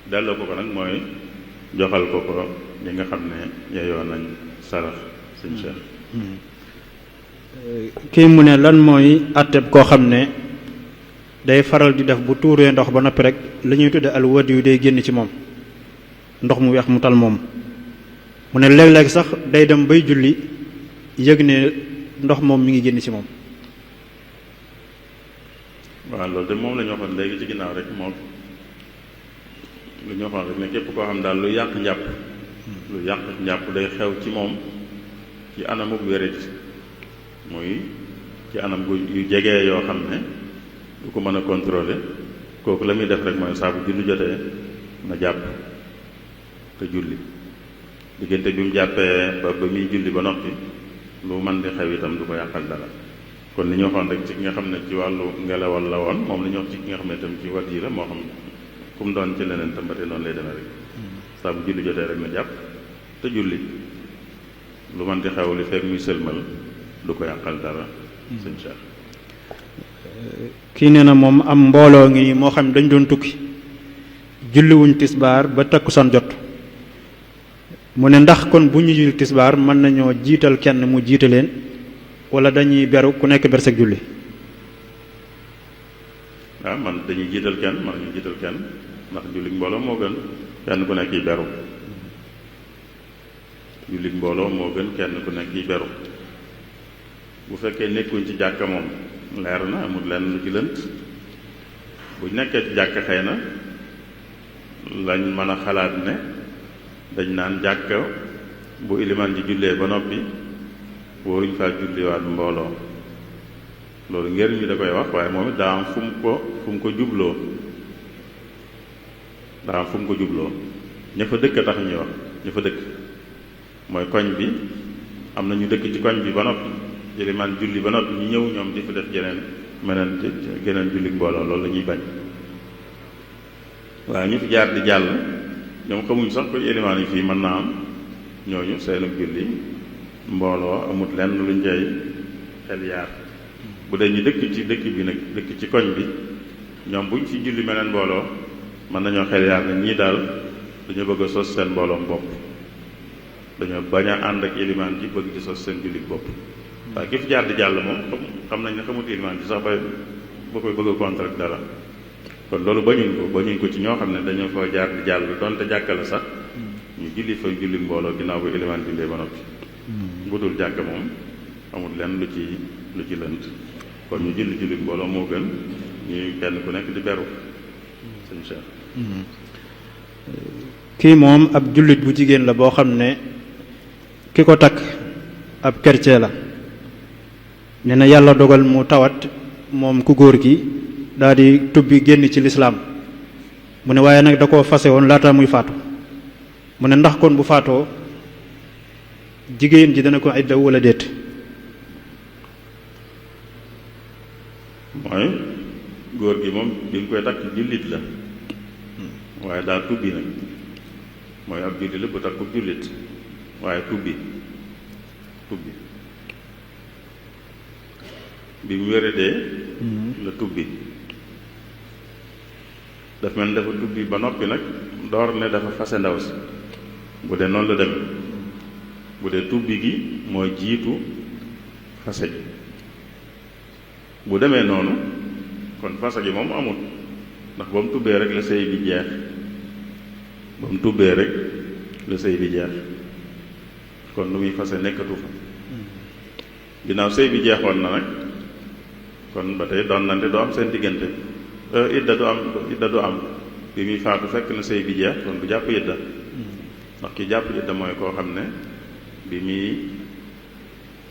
[SPEAKER 2] delloo ko nag mooy joxal ko ñi nga xam ne yeyoo nañ sarax suñ Cheikh
[SPEAKER 1] kii mu ne lan mooy àtteb koo xam ne day faral di def bu tuuree ndox ba noppi rek la ñuy tudde al wadi yu day génn ci moom ndox mu weex mu tal moom mu ne léeg-léeg sax day dem bay julli yëg ne ndox moom mi ngi génn ci moom.
[SPEAKER 2] waaw loolu de moom la ñu waxoon léegi ci ginnaaw rek moom lu ñu waxoon rek ne képp koo xam daal lu yàq njàpp day xew ci moom ci anamuk wérit muy ci anam yu jege yoo xam ne du ko mën a contrôler kooku la muy def rek mooy saa bu julli jotee na jàpp te julli diggante bi mu jàppee ba muy julli ba noppi lu man di xew itam du ko yàqal dara kon li ñu waxoon rek ci ki nga xam ne ci wàllu ngelawal la woon moom la ñu wax ci ki nga xam ne itam ci wat yi la moo xam fu mu doon ci leneen tam ba tey noonu lay demee rek saa bu julli jotee rek na jàpp te julli lu man di xew li fekk muy sëlmal du ko yàqal dara sëñ Cheikh
[SPEAKER 1] kii nee na moom am mbooloo ngi moo xam ne dañ doon tukki julliwuñ tisbaar ba takkusaan jot mu ne ndax kon bu ñu julli tisbaar mën nañoo jiital kenn mu jiite leen wala dañuy beru ku nekk bersek julli.
[SPEAKER 2] waaw man dañuy jiital kenn man ñu jiital kenn ndax julli mbooloo moo gën kenn ku nekk yi beru julli mbooloo moo gën kenn ku nekk yi beru bu fekkee nekkuñ ci jàkka moom leer na amul lenn lu ci lënt bu nekkee ci jàkka xëy na lañ mën a xalaat ne dañ naan jàkka bu ilimaan ji jullee ba noppi waruñ faa julliwaat mbooloo loolu ngir mi da koy wax waaye moom it daa am fu mu ko jubloo ña fa dëkk tax ñuy wax ña fa dëkk mooy koñ bi am na ñu dëkk ci koñ bi ba noppi ilimaan julli ba noppi ñu ñëw ñoom di fa def geneen julli mbooloo loolu la ñuy bañ waaye ñu fi jaar di jàll ñoom xamuñ sax ko ilimaan yi fii mën naa am ñooñu seenu julli mbooloo amut lenn luñ cay xel yaar bu dee ñu dëkk ci dëkk bi nag dëkk ci koñ bi ñoom buñ fi julli meneen mbooloo mën nañoo xel yaar ne ñii daal dañoo bëgg a sos seen mbooloom bopp dañoo bañ a ànd ak ilimaan ji bëgg ci sos seen julli bopp waaye ki fi jaar di jàll moom xam nañ ne xamut ilimaan ji sax ba koy bëgg a contre ak dara kon loolu bañuñ ko ci ñoo xam ne dañoo fa jaar di jàll donte jàkka la sax ñu julli fa julli mbooloo ginnaaw ba ilimaan jullee ba noppi bu dul jàkka moom amul lenn lu ci lënt kon ñu julli mbooloo moo gën ñuy kenn ku nekk di beru sëñ Cheikh
[SPEAKER 1] kii moom ab jullit bu jigéen la boo xam ne ki ko takk ab chrétien la nee na yàlla dogal mu tawat moom ku góor gi daal di tubbi génn ci lislaam mu ne waaye nag da koo fase woon laata muy faatu mu ne ndax kon bu faatoo jigéen ji dana ko idda wala déet.
[SPEAKER 2] mooy góor gi moom bi mu koy takk jullit la waaye daa tubbi nag mooy ab jullit la bu takku jullit waaye tubbi bi mu wéradee la tubbi daf mel ni dafa tubbi ba noppi nag door ne dafa fase ndaw si bu dee noonu la dem bu dee tubbi gi mooy jiitu fase gi bu demee noonu kon fase gi moom amul ndax ba mu tubbee rek la sëy bi jeex ba mu tubbee rek la sëy bi jeex kon lu muy fase nekkatu fa ginnaaw sëy bi jeexoon na nag kon ba tey doon nante du am seen diggante idda du am bi muy faatu fekk na sëy bi jeex kon du jàpp idda ndax ki jàpp idda mooy koo xam ne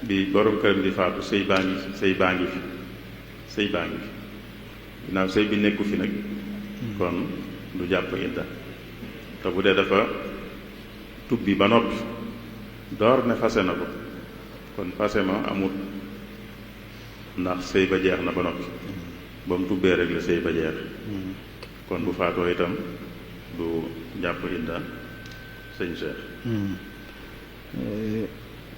[SPEAKER 2] bi borom këram di faatu sëy baa ngi fi ginnaaw sëy bi nekku fi nag kon du jàpp idda te bu dee dafa tubbi ba noppi door ne fase na ko kon fase ma amut ndax sëy ba jeex na ba noppi ba mu tubbee rek la sëy ba jeex kon bu faatoo itam du jàpp idda sëñ Cheikh.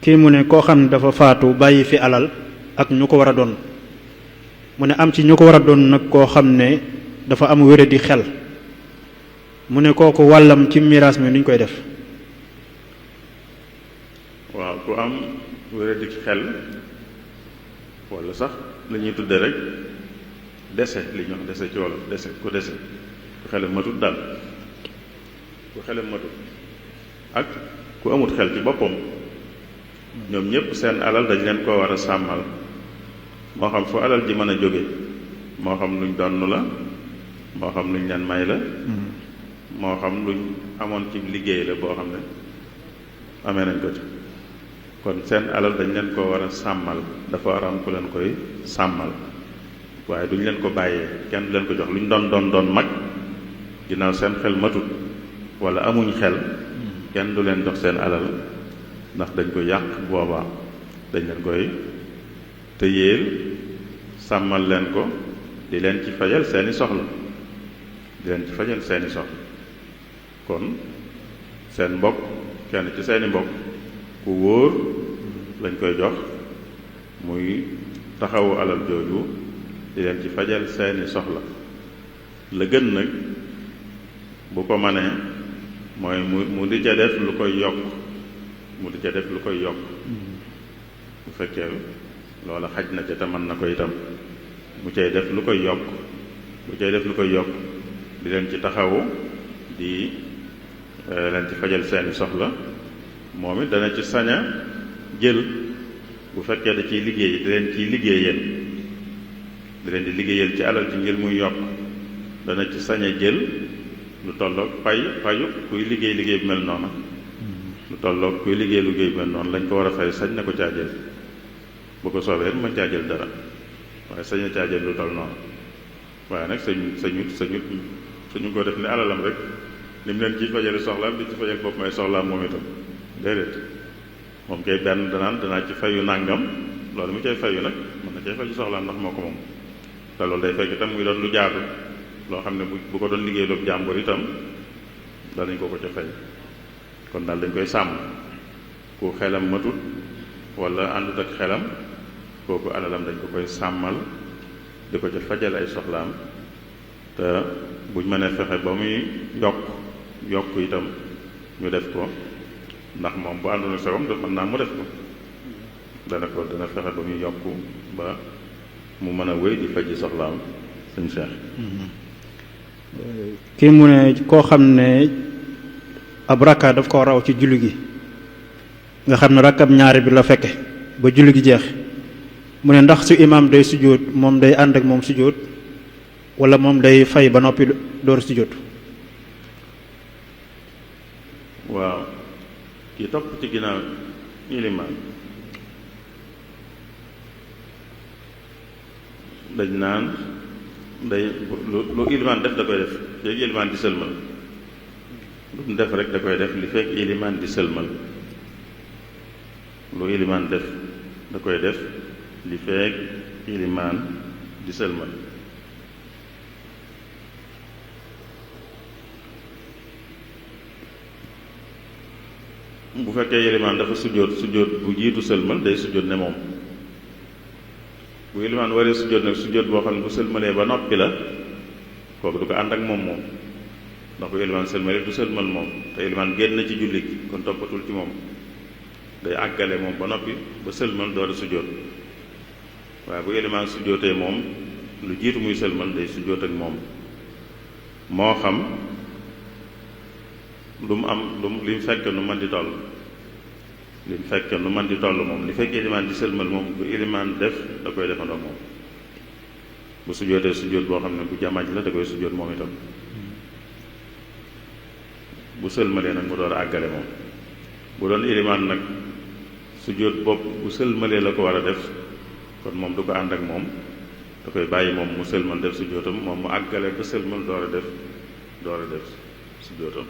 [SPEAKER 1] kii mu ne koo xam ne dafa faatu bàyyi fi alal ak ñu ko war a doon mu ne am ci ñu ko war a doon nag koo xam ne dafa am wéré di xel mu ne kooku wàllam ci miraas mi nuñ koy def.
[SPEAKER 2] waaw ku am wéré di xel walla sax la ñuy tudde rek dese li ñuy wax dese ci wolof dese ku xelam matut daal ku xelam matut ak ku amut xel ci boppam ñoom ñëpp seen alal dañ leen koo war a sàmmal moo xam fu alal ji mën a jóge moo xam luñ donn la moo xam luñ leen may la moo xam luñ amoon ci liggéey la boo xam ne amee nañ ko ci kon seen alal dañ leen koo war a sàmmal dafa war a am ku leen koy sàmmal waaye duñ leen ko bàyyee kenn du leen ko jox luñ doon mag ginnaaw seen xel matut wala amuñ xel kenn du leen jox seen alal ndax dañ koy yàq boobaa dañ leen koy tëyeel sàmmal leen ko di leen ci fajal seeni soxla kon seen mbokk kenn ci seeni mbokk ku wóor lañ koy jox muy taxawu alal jooju di leen ci fajal seeni soxla la gën nag bu ko manee mooy mu di ca def lu koy yokk bu fekkee loola xaj na ca te mën na ko itam mu cay def lu koy yokk di leen ci taxawu di leen ci fajal seeni soxla moom it dana ci sañ a jël bu fekkee da ciy liggéey di leen di liggéeyal ci alal ji ngir muy yokk dana ci sañ a jël lu tolloog payu kuy liggéey bu mel noonu lu tolloog kuy liggéey bu mel noonu lañ ko war a fay sañ na ko caa jël bu ko soobee mën caa jël dara waaye sañ na caa jël lu toll noonu waaye nag sañu ko def ni alalam rek ni mu leen ciy fajale soxlaam di ci fajal bopp may soxlaam moom itam déedéet moom kay benn danaa ci fayu nàngam loolu mu cay fayu nag mën na cay fayu soxlaam ndax moo ko moom te loolu day fekk itam muy doon lu jaadu loo xam ne bu ko doon liggéey loolu jàmbur itam danañ ko ca fay kon daal dañ koy sàmm ku xelam matut wala àndut ak xelam kooku alalam dañ ko koy sàmmal di ko ca fajal ay soxlaam te buñ mënee fexe ba muy yokk itam ñu def ko ndax moom bu àndoon ak sagom mën naa mu def ko dana fexe ba muy yokk ba mu mën a wéy di faji soxlaam sëñ Cheikh.
[SPEAKER 1] kii mu ne koo xam ne ab rakka daf ko raw ci julli gi nga xam ne rakkab ñaari bi la fekke ba julli gi jeex mu ne ndax su imaam day sujjóot moom day ànd ak moom sujjóot wala moom day fay ba noppi door sujjóot.
[SPEAKER 2] waaw kii topp ci ginnaaw ilimaan dañ naan day lu ilimaan def da koy def léegi ilimaan di sëlmal lu mu def rek da koy def li fekk ilimaan di sëlmal lu ilimaan def da koy def li fekk ilimaan di sëlmal bu fekkee ilimaan dafa sujjóot bu jiitu sëlmal day sujjóot ne moom bu ilimaan waree sujjóot nag sujjóot boo xam ne bu sëlmalee ba noppi la kooku du ko ànd ak moom ndax bu ilimaan sëlmalee du sëlmal moom te ilimaan génn ci julli gi kon toppatul ci moom day àggale moom ba noppi ba sëlmal door a sujjóot waaye bu ilimaan sujjóotee moom lu jiitu muy sëlmal day sujjóot ak moom moo xam lu mu am li mu fekk nu man di toll li mu fekk nu man di toll moom li fekk ilimaan di sëlmal moom bu ilimaan def da koy defandoo moom bu sujjóotee sujjóot boo xam ne bu jamaaj la da koy sujjóot moom itam bu sëlmalee nag mu door a àggale moom bu doon ilimaan nag sujjóot bopp bu sëlmalee la ko war a def kon moom du ko ànd ak moom da koy bàyyi moom mu sëlmal def sujjóotam moom mu àggale ba sëlmal door a def sujjóotam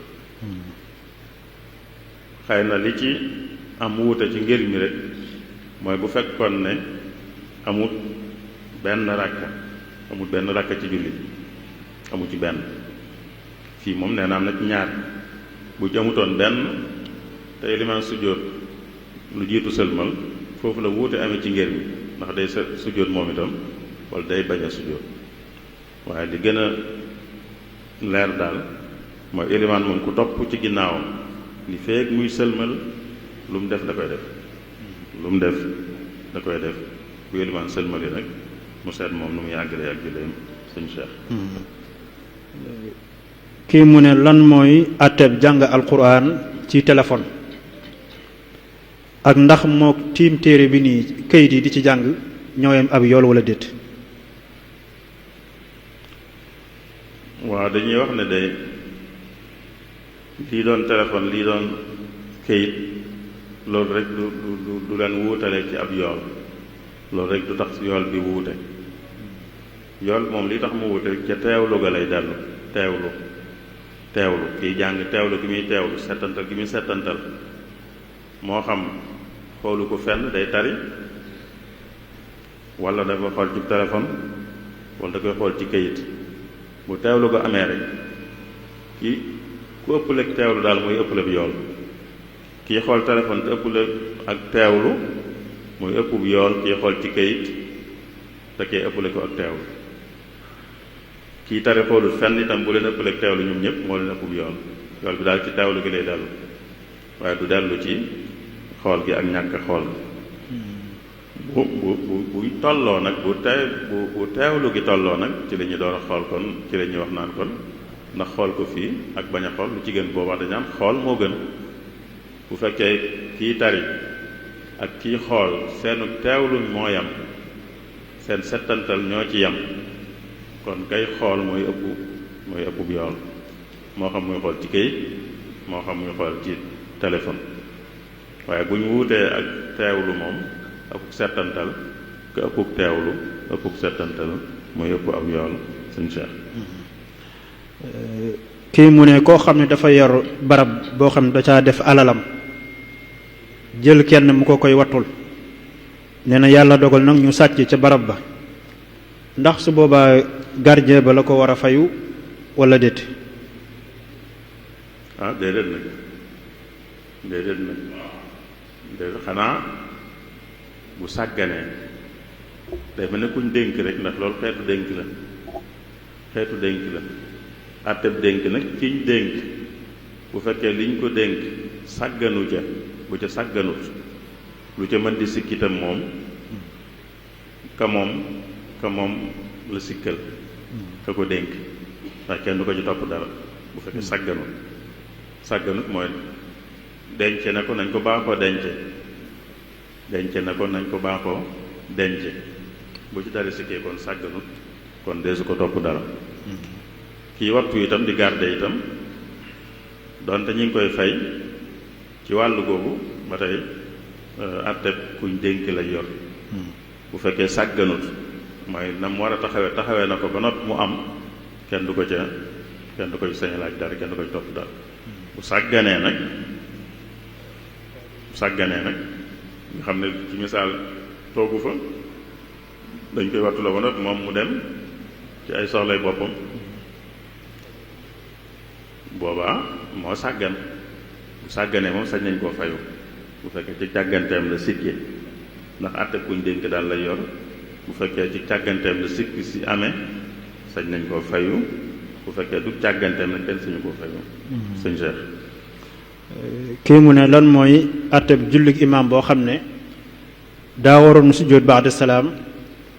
[SPEAKER 2] xëy na li ci am wuute ci ngir mi rek mooy bu fekkoon ne amut benn rakka ci julli amut ci benn fii moom nee na am na ci ñaar bu ci amutoon benn te ilimaan sujjóot lu jiitu sëlmal foofu la wuute amee ci ngir mi ndax day sujjóot moom itam wala day bañ a sujjóot waaye li gën a leer daal mooy ilimaan moom ku topp ci ginnaawam li feek muy sëlmal lu mu def da koy def bu ilimaan sëlmali nag mu seet moom nu muy àggalee ak julleem sëñ Cheikh.
[SPEAKER 1] kii mu ne lan mooy àtteeb jàng alquran ci téléphone ak ndax moo tiim téere bi nii kayit yi di ci jàng ñooyam ab yool wala déet.
[SPEAKER 2] waaw dañuy wax ne day lii doon téléphone lii doon kayit loolu rek du leen wuutale ci ab yool loolu rek du tax yool bi wuute yool moom li tax mu wuute ca teewlu ga lay dellu teewlu kiy jàng teewlu gi muy teewlu settantal gi muy settantal moo xam xoolu ko fenn day tari wala dafa xool ci téléphone wala da koy xool ci kayit bu teewlu ko amee rek ki ku ëppale teewlu daal mooy ëppale bi yool kii xool téléphone te ëppale ak teewlu mooy ëpp bu yool kii xool ci kayit te kee ëppale ko ak teewlu kii tari xoolul fenn itam bu leen ëppale ak teewlu ñoom ñëpp moo leen ëpp bu yool yool bi daal ci teewlu gi lay dellu waaye du dellu ci xool gi ak ñàkk xool bu tolloo nag bu teewlu gi tolloo nag ci la ñuy door a xool kon ci la ñuy wax naan kon ndax xool ko fii ak bañ a xool lu ci gën boobaa dañu am xool moo gën bu fekkee kii tari ak kii xool seenu teewlu moo yam seen settantal ñoo ci yam kon kay xool mooy ëpp bu yool moo xam muy xool ci kayit moo xam muy xool ci téléphone waaye bu ñu wuutee ak teewlu moom akuk settantal ka ëppuk teewlu ëppuk settantal mooy ëpp ab yool sëñ Cheikh.
[SPEAKER 1] kii mu ne koo xam ne dafa yor barab boo xam ne da caa def alalam jël kenn mu ko koy wattul nee na yàlla dogal nag ñu sàcc ca barab ba ndax su boobaa gardien ba la ko war a fayu wala déet.
[SPEAKER 2] déedéet nag xanaa bu sàgganee day mel ne kuñ dénk rek ndax loolu xeetu dénk la àtteb dénk nag kiñ dénk bu fekkee liñ ko dénk sàgganu ca bu ca sàgganut lu ca mën di sikkitam moom ka moom la sikkal ka ko dénk ndax kenn du ko ci topp dara bu fekkee sàgganut mooy dence na ko nañ ko baaxoo dence bu ci dara sikkee kon sàgganut kon deesu ko topp dara kii wattu itam di garde itam donte ñi ngi koy fay ci wàllu googu ba tey atteb kuñ dénk lay yor bu fekkee sàgganut mooy na mu war a taxawee na ko ba noppi mu am kenn du ko sañ a laaj dara kenn du ko topp dara bu sàgganee nag nga xam ne ci misaal toogu fa dañ koy wattu la ba noppi moom mu dem ci ay soxlay boppam boobaa moo sàggan bu sàgganee moom sañ nañ koo fayu bu fekkee ci càgganteem la sikkee ndax àtte kuñ dénk daal lay yor bu fekkee ci càgganteem la sikki si amee sañ nañ koo fayu bu fekkee du càgganteem la kenn sañu koo fayu sëñ Cheikh
[SPEAKER 1] kii mu ne lan mooy àtteb jullit imaam boo xam ne daa waroon sujjóot ba'da salaam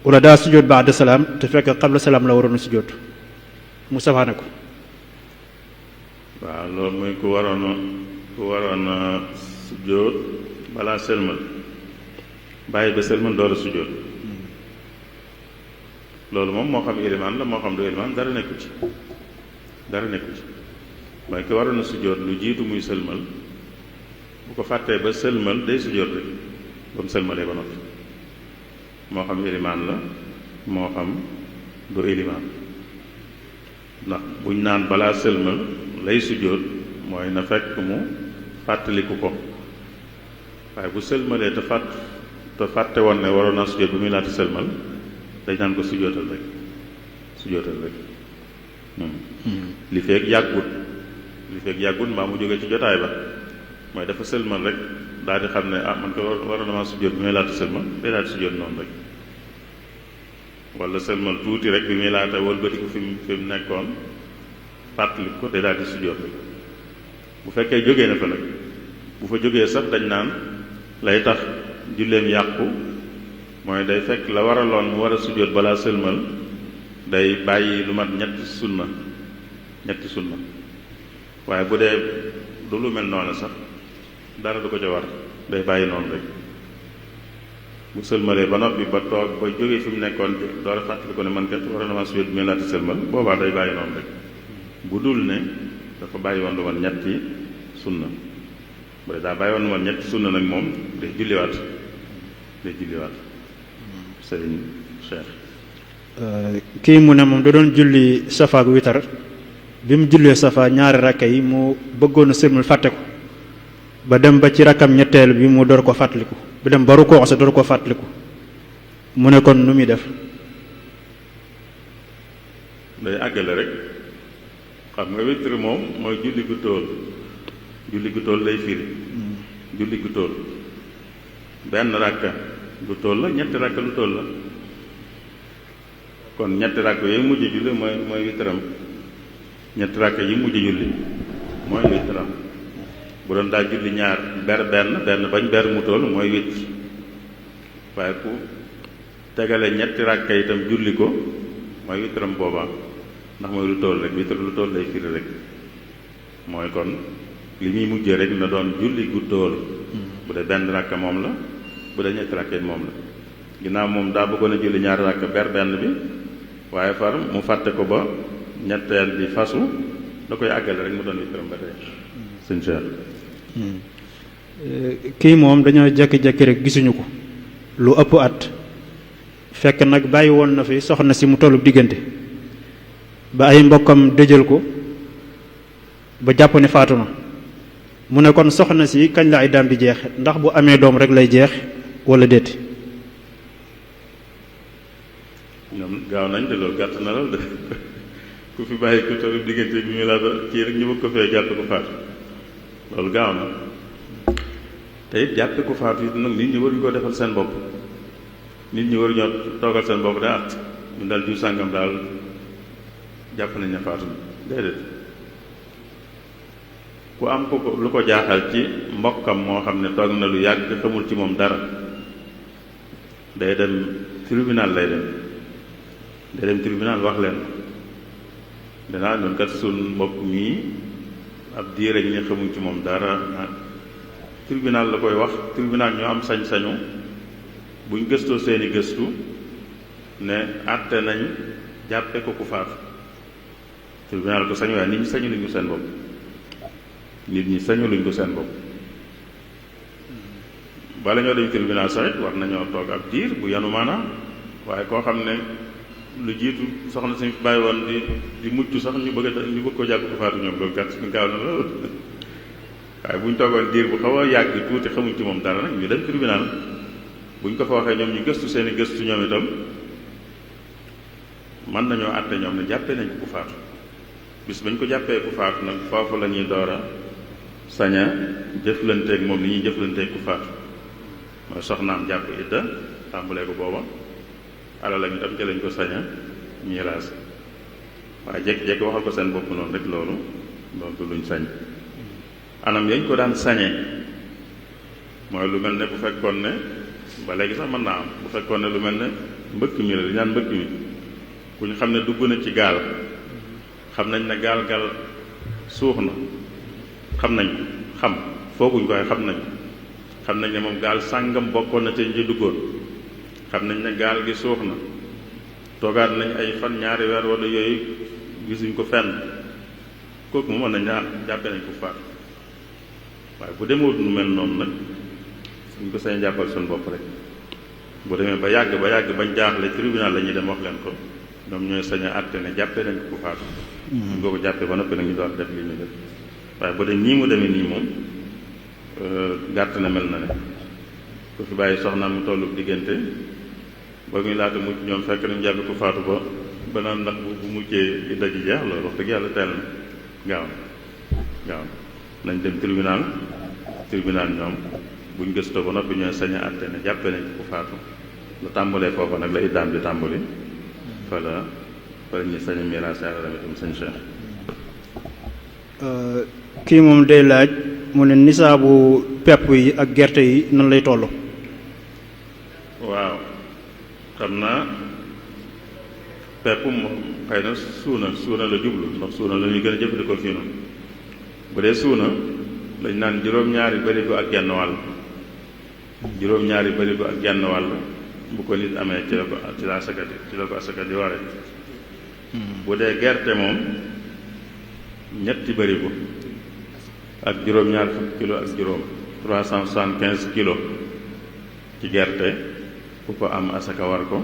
[SPEAKER 1] wala daa sujjóot ba'da salaam te fekk qabla salaam la waroon sujjóot mu safaane ko.
[SPEAKER 2] waaw loolu mooy ku waroon a sujjóot balaa sëlmal bàyyi ba sëlmal door a sujjóot loolu moom moo xam ilimaan la moo xam du ilimaan dara nekku ci mooy ki waroon a sujjóot lu jiitu muy sëlmal bu ko fàttee ba sëlmal day sujjóot rek ba mu sëlmalee ba noppi moo xam ilimaan la moo xam du ilimaan ndax buñ naan balaa sëlmal lay sujjóot mooy na fekk mu fàttaliku ko waaye bu sëlmalee te fàtte woon ne waroon naa sujjóot bu muy laata sëlmal dañ naan ko sujjóotal rek li feek yàggut mbaa mu jóge ci jotaay ba mooy dafa sëlmal rek daal di xam ne man ko waroon naa sujjóot bi muy laata sëlmal day daal di sujjóot noonu rek wala sëlmal tuuti rek bi muy laata wëlbatiku fi mu nekkoon fàttali ko day daal di sujjóot rek bu fekkee jógee na fa nag bu fa jógee sax dañ naan lay tax julleem yàqu mooy day fekk la waraloon mu war a sujjóot balaa sëlmal day bàyyi lu mat ñetti sunna waaye bu dee du lu mel noonu sax dara du ko ca war day bàyyi noonu rek bu sëlmalee ba noppi ba toog ba jógee fi mu nekkoon door a fàttali ko ne man kat waroon na ma sujjóot bi muy laata sëlmal boobaa day bàyyi noonu rek bu dul ne dafa bàyyi woon lu man ñetti sunna bu dee daa bàyyi woon lu man ñetti sunna nag moom day julliwaat sëriñ Cheikh
[SPEAKER 1] kii mu ne moom da doon julli safa ak witar bi mu jullee safa ñaari rakka yi mu bëggoon a sëlmal fàtte ko ba dem ba ci rakkam ñetteel bi mu door ko fàttaliku ba dem ba rukkoo sa door ko fàttaliku mu ne kon nu muy def.
[SPEAKER 2] day àggale rek xam nga witr moom mooy julli gu tóol lay firi julli gu tóol benn rakka lu tóol la ñetti rakka lu tóol la kon ñetti rakka yooyu mujj julli mooy witram ñetti rakka yi mujj julli mooy witram bu doon daa julli ñaar benn bañ ber mu tóol mooy witr waaye ku tegale ñetti rakka itam julli ko mooy witram boobaa ndax mooy lu tóol rek witr lu tóol lay firi rek mooy kon li ñuy mujjee rek na doon julli gu tóol bu dee benn rakka moom la bu dee ñetti rakka moom la ginnaaw moom daa bëggoon a julli ñaari rakka ber benn bi waaye far mu fàtte ko ba ñetteel bi fasu da koy àggale rek mu doon witram ba tey sëñ Cheikh
[SPEAKER 1] kii moom dañoo jékki-jékki rek gisuñu ko lu ëpp at fekk nag bàyyi woon na fi soxna si mu tollu diggante ba ay mbokkam dëjal ko ba jàpp ne faatu na mu ne kon soxna si kañ la ay daam di jeex ndax bu amee doom rek lay jeex wala déet.
[SPEAKER 2] ñoom gaaw nañ de loolu gàtt na lool de ku fi bàyyi ku tollu diggante bi ñu laata kii rek ñu bëgg ko fee jàppe ko faatu loolu gaaw na te it jàppe ko faatu it nag nit ñi waruñu ko defal seen bopp nit ñi waruñoo toogal seen bopp de at ñu dal ju sàngam daal jàpp nañ ne faatu déedéet ku am ko lu ko jaaxal ci mbokkam moo xam ne toog na lu yàgg xamul ci moom dara day dem tribunal day dem tribunal wax leen danaa ñun kat suñ mbokk mii ab diir ak ñi xamuñ ci moom dara tribunal la koy wax tribunal ñoo am sañ-sañu buñ gëstoo seeni gëstu ne àtte nañ jàppe ko ku faatu tribunal ko sañ waaye nit ñi sañu luñ ko seen bopp nit ñi sañu luñ ko seen bopp bala ñoo dem tribunal sax it war nañoo toog ab diir bu yanu maanaam waaye koo xam ne lu jiitu soxna suñ bàyyi woon di mucc sax ñu bëgg ko jàpp ko faatu ñoom loolu gaaw na loolu waaye bu ñu toogoon diir bu xaw a yàgg tuuti xamuñ ci moom dara nag ñu dem tribunal bu ñu ko fa waxee ñoom ñu gëstu seeni gëstu ñoom itam mën nañoo àtte ñoom ne jàppee nañ ko ku faatu bis bañ ko jàppee ku faatu nag foofu la ñuy door a sañ a jëflanteeg moom li ñuy jëflanteeg ku faatu mooy soxnaam jàpp idda tàmbalee ko booba alalam itam ca lañ ko sañ a miiraas waaye jékki-jékki waxal ko seen bopp noonu rek loolu du luñ sañ anam yañ ko daan sañee mooy lu mel ne bu fekkoon ne ba léegi sax mën naa am bu fekkoon ne lu mel ne mbëkk mi la di naan mbëkk mi ku ñu xam ne dugg na ci gaal xam nañ ne gaal suux na xam fooguñ koy xam nañ ne moom gaal sàngam bokkoon na te ñu duggoon xam nañ ne gaal gi suux na toogaat nañ ay fan ñaari weer wala yooyu gisuñ ko fenn kooku mu mën nañ naa jàppe nañ ko faatu waaye bu demoot nu mel noonu nag suñ ko sañ jàppal suñu bopp rek bu demee ba yàgg bañ jaaxle tribunal la ñuy dem wax leen ko ñoom ñooy sañ a àtte ne jàppee nañ ko faatu ñu ko jàppee ba noppi nag ñu doon def li ñu def waaye bu dee nii mu demee nii moom gàtt na mel na ne ku fi bàyyi soxnaam mu tollu diggante ba muy laata mucc ñoom fekk nañu jàppe ko faatu ba naan ndax bu muccee di daji jeex loolu wax dëgg yàlla teel na gaaw nañ dem tribunal ñoom buñ gëstoo ba noppi ñooy sañ a àtte ne jàppe nañ ko faatu lu tàmbalee foofa nag la iddaam di tàmbali fa la ñuy sañ a miraas alalam itam sañ Cheikh
[SPEAKER 1] kii moom day laaj mu ne nisaabu pepp yi ak gerte yi nan lay toll.
[SPEAKER 2] waaw xam naa pepp moom xëy na suuna la jublu ndax suuna la ñuy gën a jëfandikoo fii noonu bu dee suuna lañ naan juróom-ñaari barigo ak genn wàll bu ko nit amee ci la ko asaka di ware bu dee gerte moom ñetti barigo ak juróom-ñaar fukki kilo ak juróom 375 kilo ci gerte ku ko am asaka war ko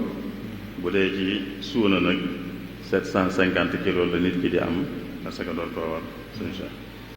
[SPEAKER 2] bu dee ci suuna nag 750 kilo la nit ki di am asaka door koo war suñu